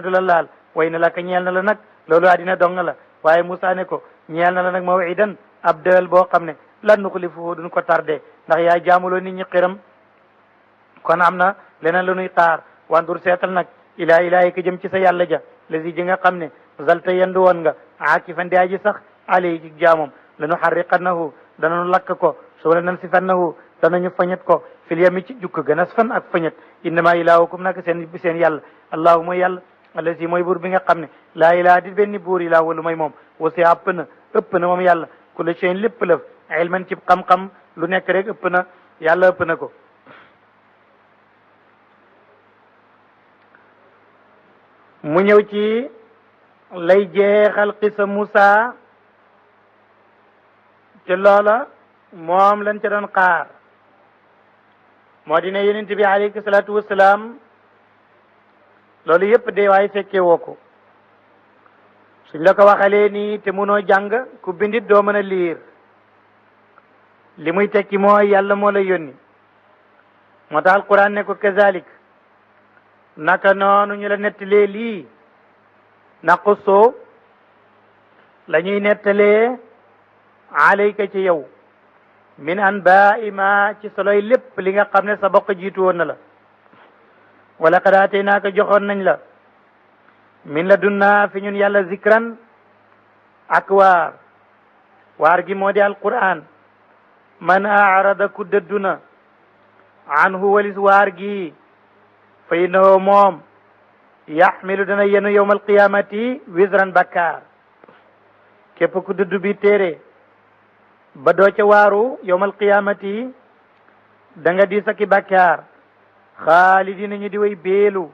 du la laal way na laka ñeel na la nag loolu àddina dong la waaye Musa ne ko ñeel na la nag mawidan ab dël boo xam ne lan nuxlifuhu duñ ko tardé ndax yaa jaamuloo nit ñi xiram kon am na leneen lu nuy xaar wandur seetal nag ilaa ilaahi ka jëm ci sa yàlla ja lasi ji nga xam ne zalta yendu woon nga aakifan di aji sax alay ji jaamom lanu xarriqannahu dananu lakk ko sowla nan sifannahu danañu fañet ko fil yami ci jukk gën a fan ak fañet innama ilaahukum nag seen yàlla allahu mooy yàlla allasi mooy buur bi nga xam ne laa ilaaha di benn buur ilaa walu mooy moom wasi ëpp na moom yàlla kulli shay'in lépp lëf ilman ci xam-xam lu nekk rek ëpp na yàlla ëpp na ko mu ñëw ci lay jeexal xisa Musa te loola moom lañ ca doon xaar moo di ne yonent bi alayhi salaatu wassalaam loolu yëpp de waaye fekkee woo ko suñ la ko waxalee nii te mënoo jàng ku bindit doo mën a liir li muy tekki mooy yàlla moo la yónni moo tax alquran ne ko kazalik naka noonu ñu la nettalee lii naqusoo la ñuy nettalee alayka ci yow min anbaa'i ma ci soloy lépp li nga xam ne sa bokk jiitu woon na la wala qad aataynaaka joxoon nañ la min ladunnaa fi ñun yàlla zikran ak waar gi moo di alquran man aarada ku dëdduna anhu walis waar gi fa innahu moom yaxmilu dana yenu yowma alqiyamati wisran bakkaar képp ku dudd bi téere ba doo ca waaru yowmal qiyaamati da nga di saki bàkkaar xaalidina ñu di way beelu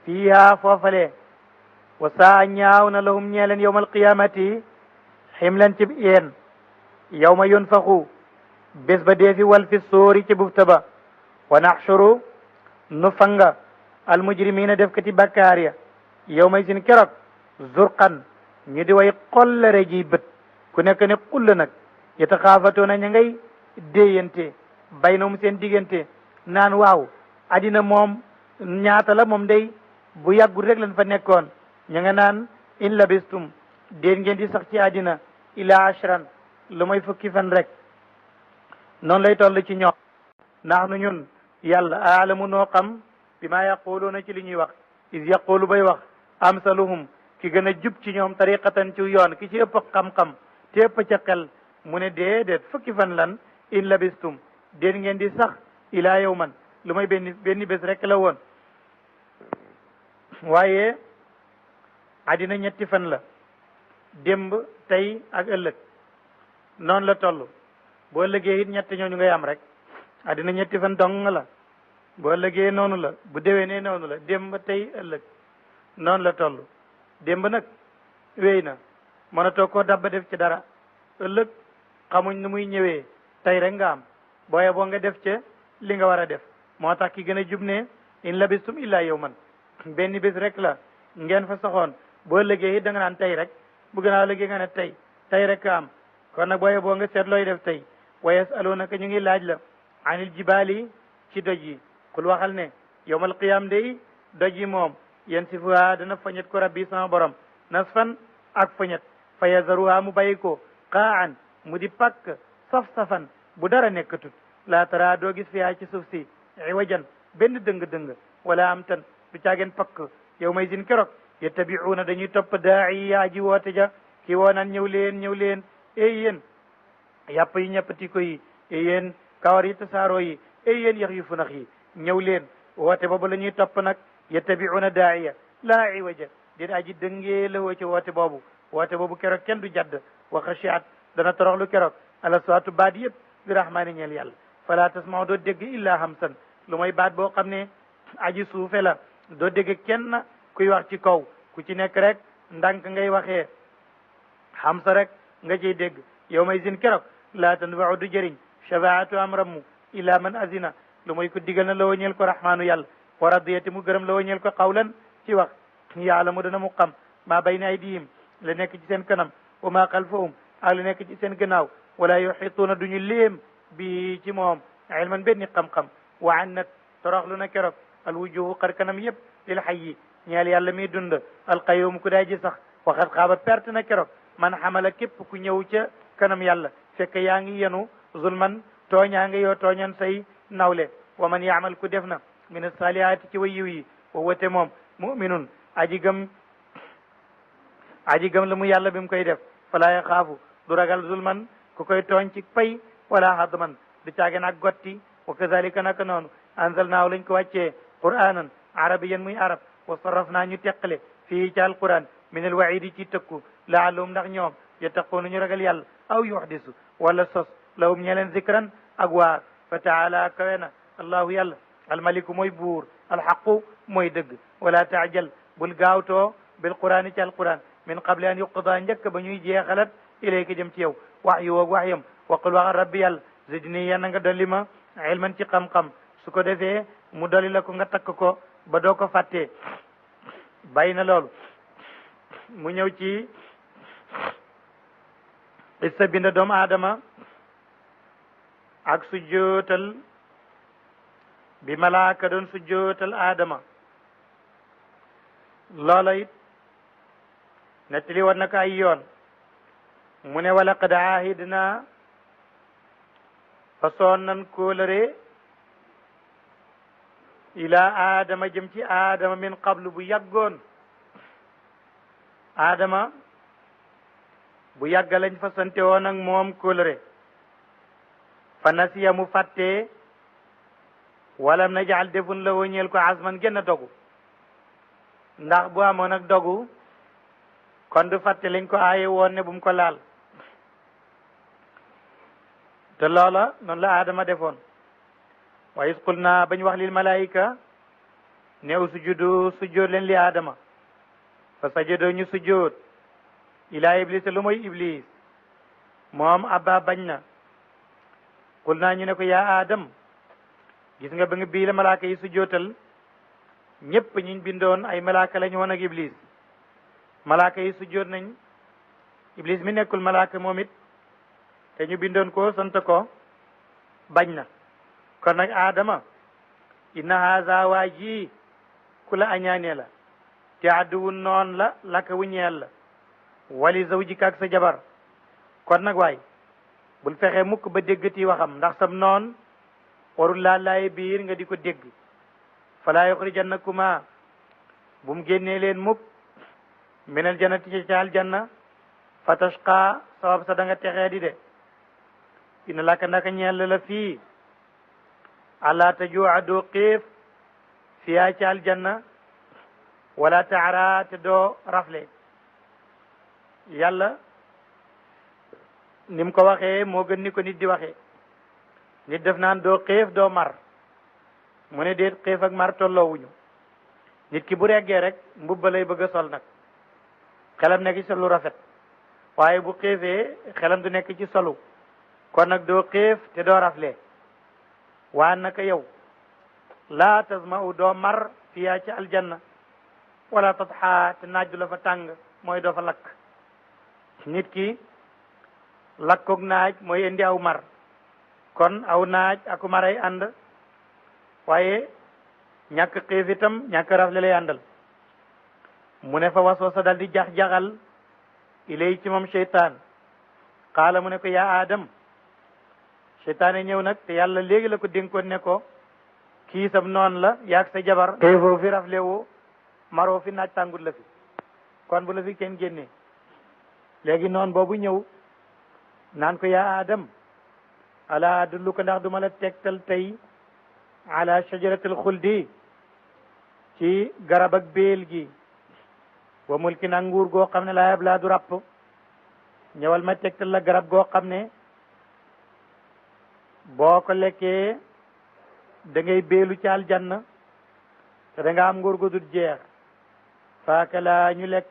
fiiha foofale wa saa ñaaw na lahum ñeeleen yowmal qiyaamati ximlan ci yeen yawma yunfaxu bés ba deefi wal fi sóori ci bufta ba wa naxshuru nu fanga almujrimina def kati bàkkaar ya yawmay sin keroog zurqan ñu di way xollare ji bët ku nekk ne xull nag yataxaafatoona ña ngay déeyante baynahum seen diggante naan waaw addina moom ñaata la moom day bu yàggul rek lañ fa nekkoon ña nga naan in labistum déen ngeen di sax ci addina ila ashran lu may fukki fan rek noonu lay toll ci ñoom ndax nu ñun yàlla aalamu noo xam bi maa yaquluuna ci li ñuy wax is yaqulu bay wax amsaluhum ki gën a jub ci ñoom tariqatan ci yoon ki ci ëpp xam-xam te ëpp ca xel mu ne déedéet fukki fan lan in labistum déen ngeen di sax ila yawman lu may benn bés rek la woon waaye àddina ñetti fan la démb tey ak ëllëg noonu la toll boo ëllëgee it ñett ñooñu ngay am rek àddina ñetti fan dong la boo ëllëgee noonu la bu déwénee noonu la démb tey ëllëg noonu la toll démb nag wéy na mënatoo koo dabba def ci dara ëllëg xamuñ nu muy ñëwee tey rek nga am booye boo nga def ca li nga war a def moo tax ki gën a jub ne in labistum illa yawman benn bés rek la ngeen fa soxoon boo ëllëgee it da nga naan tey rek bu gën a ëllëgee nga ne tey rek ka am kon nag booye boo nga seet looy def tey wa yasalunaka ñu ngi laaj la anil jibaali ci doj yi kul waxal ne yawmal qiyam day doj yi moom yansifuha dana fañet ko rabbi sama borom nasfan ak fañet fa yazaruha mu bàyyi ko qaan mu di pakk saf-safan bu dara nekkatut laa tara doo gis fiha ci suuf si iwajan benn dëng-dëng wala am tan du caageen pakk yow may sin keroog yettabiuuna dañuy topp daa'i yaa ji woote ja ki woo naan ñëw leen ey yéen yàpp yi ñeppati ko yi ey yéen kawar yi tasaaroo yi ey yéen yax yu funax yi ñëw leen woote boobu la ñuy topp nag yettabiuuna daa'iya laa iwaja déet aji dëngee la woo ci woote boobu keroog kenn du jadd wa xashiat dana toroxlu keroog ala suwaatu baat yëpp bi rahmaani ñeel yàlla fala tasmao doo dégg illa hamsan lu mooy baat boo xam ne aji suufe la doo dégg kenn kuy wax ci kaw ku ci nekk rek ndànk ngay waxee hamsa rek nga ciy dégg yow may sin keroog laa tanfau du jëriñ shafaatu am rammu illa man azina lu mooy ko digal na la wañeel ko rahmaanu yàlla wa radiyati mu gërëm la wañeel ko qawlan ci wax yaalamu dana mu xam maa bayna aydihim la nekk ci seen kanam wa maa xalfahum ak la nekk ci seen gannaaw wala yuxituuna duñu léem bi ci moom ilman benn xam-xam wa annat toroxlu na keroog al wujuhu xar kanam yëpp lil xayyi ñeel yàlla mi dund alqayyum ku daa ji sax waxat xaaba perte na keroog man xamala képp ku ñëw ca kanam yàlla fekk yaa ngi yenu zulman tooñaa nga yoo tooñan say nawle wa man yaamal ku def na min asalihaati ci way yiw yi wa wote moom muminun aji gëm la mu yàlla bi mu koy def fala yaxaafu du ragal zulman ku koy tooñ ci pay wala hadman du caage nag gotti wa kazalika naka noonu anzalnaahu lañ ko wàccee qur'anan arabiyan muy arab wa sarraf naa ñu teqale fii ci alquran min alwaidi ci tëkku laallahum ndax ñoom yattaquuna ñu ragal yàlla aw yuxdisu wala sos lahum ñeleen zikran ak waar fa taala kawe na allahu yàlla almaliku mooy buur alxaqu mooy dëgg wala taajal bul gaawtoo bil qur'ani ci alquran min qable an yuqda njëkk ba ñuy jeexalat ilayka jëm ci yow wax yu woog wax yam waqul waxal rabbi yàlla zidni yàlla nga dolli ma ilman ci xam-xam su ko defee mu dolli la ko nga takk ko ba doo ko fàttee bàyyi na loolu mu ñëw ci issa bind doomu aadama ak sujjootal bi malaaka doon sujjootal aadama loola it nettali woon na ko ay yoon mu ne wala qad aahidna façon nan kóolëre ila aadama jëm ci aadama min qablu bu yàggoon aadama bu yàgga lañ fa sante woon ak moom kóolëre fa nasiya mu fàttee walam najal defun la woñeel ko azman gën a dogu ndax bu amoon ak dogu kon du fàtte liñ ko aaye woon ne bu mu ko laal te loola noonu la aadama defoon wa is qul naa bañ wax lil malaayika ne usjudu sujjóot leen li aadama fa sajadoo ñu sujjóot ilaa iblis lu mooy iblis moom abba bañ na qul naa ñu ne ko yaa aadam gis nga ba nga bii la malaaka yi sujjóotal ñépp ñiñ bindoon ay malaaka lañu woon ak iblis malaaka yi sujjóot nañ iblis mi nekkul malaaka moom it te ñu bindoon ko sant ko bañ na kon nag aadama inna haza waa ji ku la añaanee la te adduwun noon la laka wu ñeel la wali zawjika ak sa jabar kon nag waay bul fexe mukk ba déggati waxam ndax sam noon warul laa laay biir nga di ko dégg falaa yuxrijannakuma bu mu génnee leen mukk minal jannati ci caal janna fa tashqa sabab sa da nga texee di de ina laka naka ñeel la fii alla tajua doo xiif fiyaa caal janna wala taara te doo rafle yàlla ni mu ko waxee moo gën ni ko nit di waxee nit def naan doo xiif doo mar mu ne déet xiif ak mar tolloowuñu nit ki bu reggee rek mbubba lay bëgg a sol nag xelam nekk ci sol lu rafet waaye bu xiifee xelam du nekk ci solu kon nag doo xiif te doo rafle waa naka yow laa tasma'u doo mar fiyaa ci aljanna wala tatxa te naaj du la fa tàng mooy doo fa lakk nit ki lakkoog naaj mooy indi aw mar kon aw naaj aku maray ànd waaye ñàkk xiif itam ñàkk rafle lay àndal mu ne fa waswasa dal di jax-jaxal ilay ci moom seytaan xaala mu ne ko yaa aadam seytaane ñëw nag te yàlla léegi la ko dénkoon ne ko kii sam noon la yaag sa jabar xiifoo fi rafle woo maroo fi naaj tàngut la fi kon bu la fi kenn génnee léegi noon boobu ñëw naan ko yaa aadam ala adulluka ndax duma la tegtal tey ala shajaratil xuldi ci garab ak béel gi wa mulkin ak nguur goo xam ne laa yablaa du ràpp ñëwal ma tegtal la garab goo xam ne boo ko lekkee da ngay béelu ci aljanna te da nga am nguur gu dul jeex faakala ñu lekk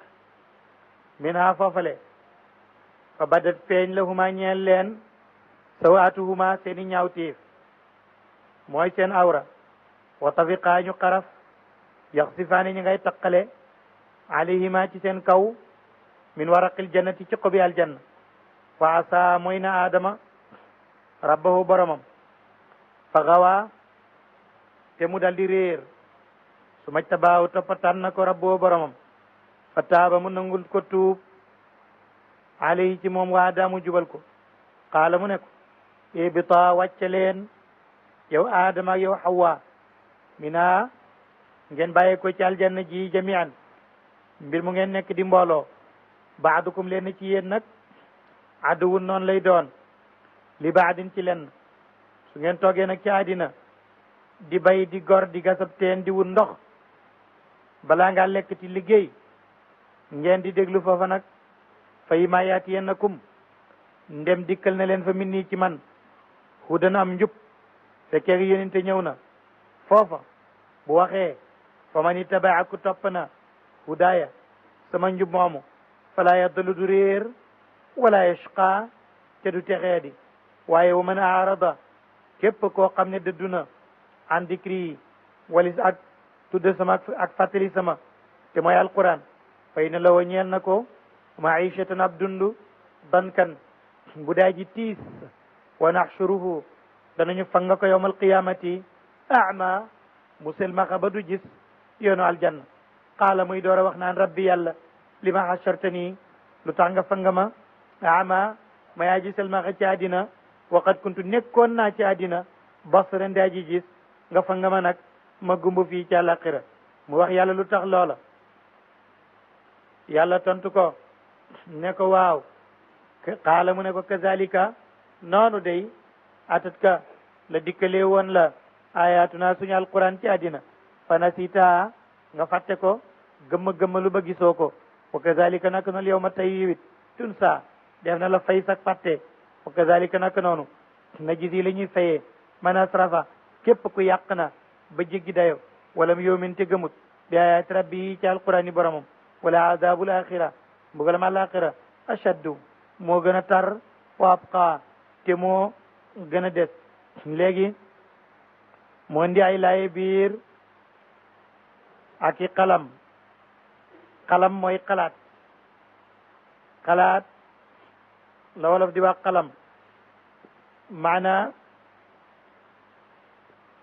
min ha foofale fa badat feeñ la huma ñeel leen sawaatuhuma seeni ñaawteef mooy seen awra wa tafiqaa ñu xaraf yaxsifaani ñi ngay taqale alayhima ci seen kaw min waraqil jannati ci xobi aljanna fa asa mooy na aadama rabbahu boromam fa gawa te mu dal di réer su maj tabaaw toppatan na ko rabbahu boromam fa taaba mu nangul ko tuub alayhi ci moom waa daa mu jubal ko qaala mu ne ko ibita wàcce leen yow aadama ak yow hawa mina ngeen bàyyi ko ci aljanna ji jamian mbir mu ngeen nekk di mbooloo baadukum leen ci yéen nag aduwun noonu lay doon li baadin ci lenn su ngeen toogee nag ci àddina di bay di gor di gasab teen di wut ndox balaa ngaa lekk ci liggéey ngeen di déglu foofa nag fay ma yaatiyannakum ndem dikkal na leen fa min nii ci man hudan am njub fekkee yonente ñëw na foofa bu waxee fa man ittabaa ku topp na hudaaya sama njub moomu fala yaddalu du réer wala yashqa te du texee di waaye wa man aarada képp koo xam ne dëddu na an dikri walis ak tudde sama ak fàttali sama te mooy alquran fay na la wa ñeel na ko maishatan ab dundu dankan bu daa ji tiis wa naxshuruhu danañu fanga ko yawmal qiyamati ama musilmaxa ba du gis yoonu aljanna qaala muy door a wax naan rabbi yàlla li ma xashartani lu tax nga fanga ma ama ma yaa ji silmaxa ci àddina waqad kuntu nekkoon naa ci àddina basran daa ji gis nga fanga ma nag ma gumba fii ci àllaaxira mu wax yàlla lu tax loola yàlla tontu ko ne ko waaw qaala mu ne ko kazalika noonu day atat ka la dikkalee woon la ayatuna suñu alquran ci àddina fa nasita nga fàtte ko gëmma lu ba gisoo ko wa kazalika naka noonu yow ma tey yiwit tun sa def na la fay sak fàtte wa kazalika naka noonu na gisi la ñuy fayee man asrafa képp ku yàq na ba jéggi dayo wala mu yowmin te gëmut bi ayat rabbi ci alqurani boromam wala azabul axira mbugalam alaxira ashaddu moo gën a tar wa abqa te moo gën a des léegi moo ndi ay laaye biir ak i xalam mooy xalaat xalaat la wolof di wax xalam maana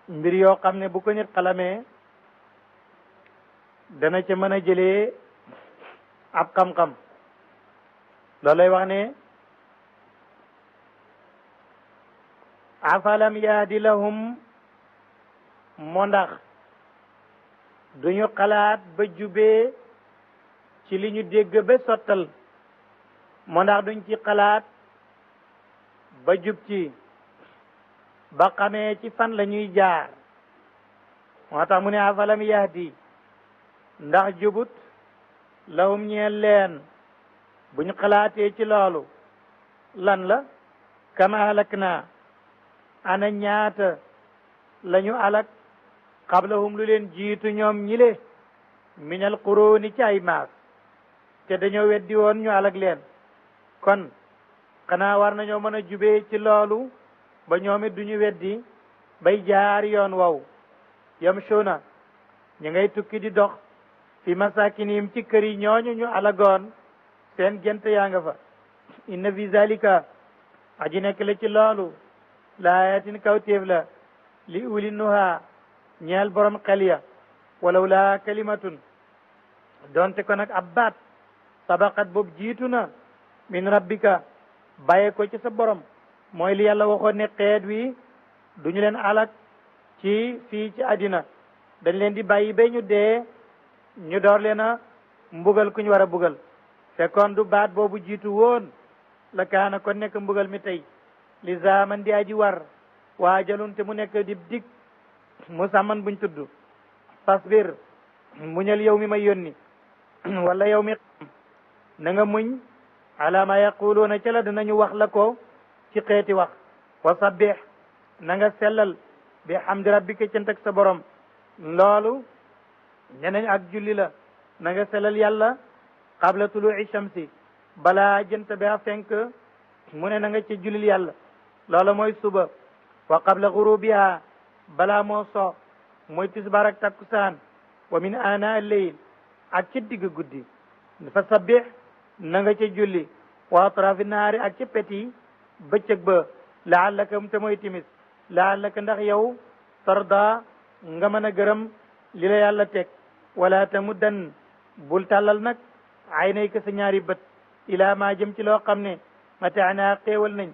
mbir yoo xam ne bu ko nit xalamee dana ca mën a jëlee ab xam-xam loolu lay wax ne afalam yaadi lahum moo ndax duñu xalaat ba jubee ci li ñu dégg ba sottal moo ndax duñ ci xalaat ba jub ci ba xamee ci fan la ñuy jaar moo tax mu ne afalam yahdi ndax jubut lahum ñeel leen buñ xalaatee ci loolu lan la kama halak naa ana ñaata lañu alak qablahum lu leen jiitu ñoom ñile minal quruni ci ay maas te dañoo weddi woon ñu alak leen kon xanaa war nañoo mën a jubee ci loolu ba ñoom it duñu weddi bay jaar yoon wow yamshuna ñu ngay tukki di dox fi masakinihim ci kër yi ñooñu ñu alagoon seen gent yaa nga fa inna fi zalika aji nekk la ci loolu laayatin kawtéef la li uli nuha ñeel borom xel ya walaw laa kalimatun donte ko nag ab baat sabaqat boobu jiitu na min rabbika bàyye ko ci sa borom mooy li yàlla waxoon ne xeet wi duñu leen alak ci fii ci àddina dañ leen di bàyyi ba ñu dee ñu door leen a mbugal ku ñu war a bugal fekkoon du baat boobu jiitu woon la kaana kon nekk mbugal mi tey li zaman di aji war waajalun te mu nekk di dig musamman buñ tudd fasbir muñal yow mi may yónni wala yow mi na nga muñ ala ma yaquluuna ca la danañu wax la ko ci xeeti wax wa sabbih na nga sellal bi hamdi rabbika cant ak sa borom loolu ñeneen ak julli la na nga sellal yàlla qabla tulu'i shamsi balaa jant bi a fenk mu ne na nga ci jullil yàlla loolu mooy suba wa qabla ghurubiha balaa moo so mooy tisbaar ak takkusaan wa min ana al-layl ak ci digg guddi fa sabbih na nga ca julli wa atrafi naari ak ci peti bëccëg ba laallaka te mooy timis laallaka ndax yow tarda nga mën a gërëm li la yàlla teg wala tamuddan bul tàllal nag aynayka sa ñaari bët ilaa maa jëm ci loo xam ne mataana xéewal nañ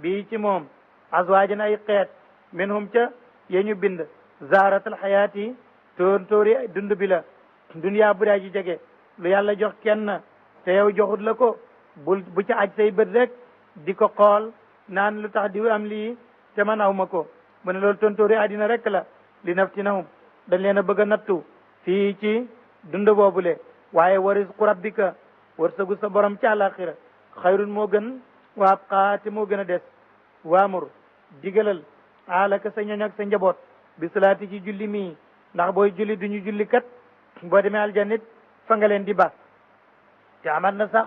bii ci moom azwaajan ay xeet minhum ca yeñu bind zaaratal xayaati tóori dund bi la duniyaa bu daa ji jege lu yàlla jox kenn te yow joxut la ko bu ca aj say bët rek di ko xool naan lu tax di am lii te man aw ma ko mu ne loolu tontóori àddina rek la li naftinahum dañ leen a bëgg a nattu fii ci dund boobule waaye wa rizqu rabbika wërsëgu sa borom ci àlaxira xayrun moo gën wa abqaa te moo gën a des waamur digalal alaka sa ñoñ ak sa njaboot bi salaati ci julli mii ndax booy julli duñu julli kat boo demee aljannit fa nga leen di ba te amat na sax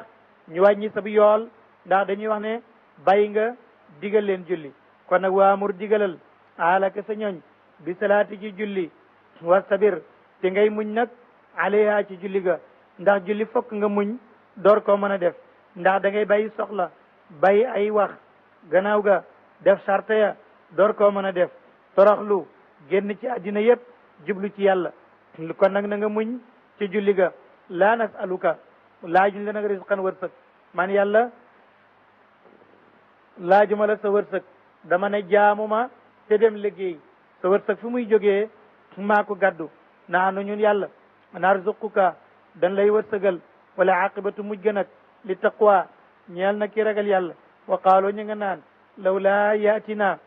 ñu wàññi sa bu yool ndax dañuy wax ne bàyyi nga digal leen julli kon nag waamur digalal alaka sa ñoñ bi salaati ci julli wastabir te ngay muñ nag alayha ci julli ga ndax julli fokk nga muñ door koo mën a def ndax da ngay bàyyi soxla bàyyi ay wax gannaaw ga def charte ya door koo mën a def toroxlu génn ci àddina yépp jublu ci yàlla kon nag na nga muñ ci julli ga laa nasaluka laajuñ la nag risqan wërsëg man yàlla laajuma la sa wërsëg dama ne jaamuma te dem liggéey sa wërsëg fu muy jógee maa ko gàddu naanu ñun yàlla narzuquka dañ lay wërsëgal wala aqibatu mujj ga nag li taqwa ñeel na ki ragal yàlla wa qaaloo ñu nga naan lawlaa yaatina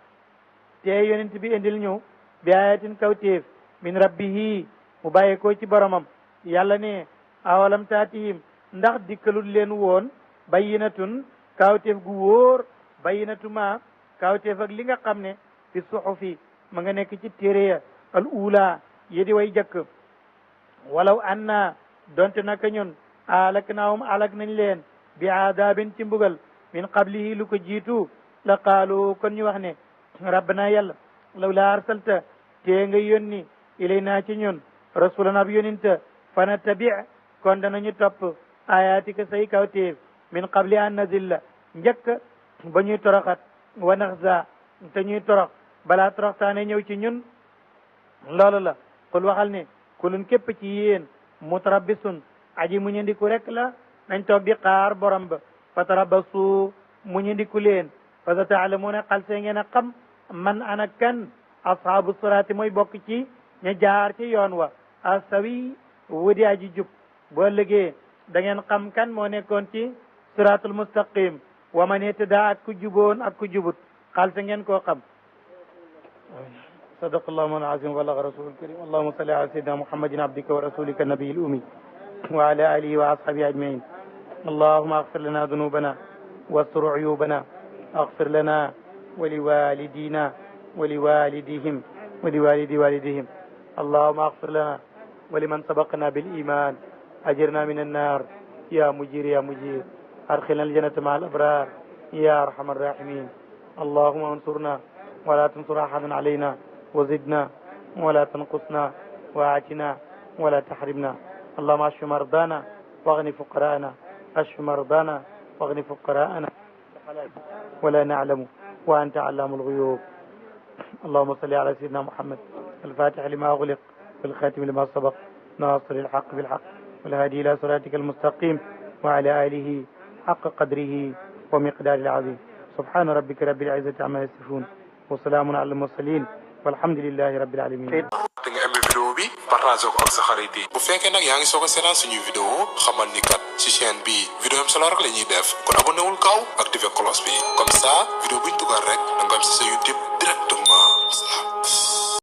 te yonent bi indil ñu bi ayatin kawtéef min rabbihi mu bàyyi ko ci boromam yàlla ne awalam taatihim ndax dikkalul leen woon bayyinatun kaawteef gu wóor bayyinatu ma kaawteef ak li nga xam ne fi suxufi ma nga nekk ci téere ya al ula yedi way jëkk walaw anna donte naka ñun alaknaahum alak nañ leen bi aadaabin ci mbugal min qablihi lu ko jiitu la qaalu kon ñu wax ne rabbana yàlla law la arsalta tee nga yónni ilayna ci ñun rasulan ab yóninta fana tabi kon danañu topp ayatika say kawtéef min qabli an nazilla njëkk ba ñuy toroxat wa naxza te ñuy torox balaa toroxtaane ñëw ci ñun loolu la qul waxal ne kulun képp ci yéen mutarabbisun aji mu ñu ndiku rek la nañ toog di xaar borom ba fa tarabbasu mu ñu ndiku leen fa sa taalamuuna xal see ngeen a xam man ana kan ashaabu siraati mooy bokk ci ña jaar ci yoon wa asawi wudi aji jub boo ëllëgee da ngeen xam kan moo nekkoon ci siraatul mustaqim wa man ihtada ak ku juboon ak ku jubut xal see ngeen koo xam صدق الله مولانا العظيم وبلغ رسول الكريم اللهم صل على سيدنا محمد عبدك ورسولك النبي الأمي وعلى آله وأصحابه أجمعين اللهم اغفر لنا ذنوبنا واستر عيوبنا اغفر لنا ولوالدينا ولوالديهم ولوالدي والديهم اللهم اغفر لنا ولمن سبقنا بالإيمان أجرنا من النار يا مجير يا مجير أدخلنا الجنة مع الأبرار يا أرحم الراحمين اللهم انصرنا ولا تنصر أحد علينا وزدنا ولا تنقصنا وآتنا ولا تحرمنا اللهم اشف مرضانا واغن فقراءنا اشف مرضانا واغن فقراءنا ولا نعلم وأنت علام الغيوب اللهم صل على سيدنا محمد الفاتح لما أغلق والخاتم لما سبق ناصر الحق بالحق والهادي إلى صراطك المستقيم وعلى آله حق قدره ومقدار العظيم سبحان ربك رب العزة عما يصفون وسلام على المرسلين والحمد لله رب العالمين. da nga aimé vidéo bi partage ko ak sa xarit yi bu fekkee nag yaa ngi soog a seetaan suñuy vidéo xamal ni kat ci chaîne bi vidéo am solo rek la ñuy def kon abonné wul gaaw activé cloche bi comme ça vidéo buñ dugal rek da nga am si sa YouTube directement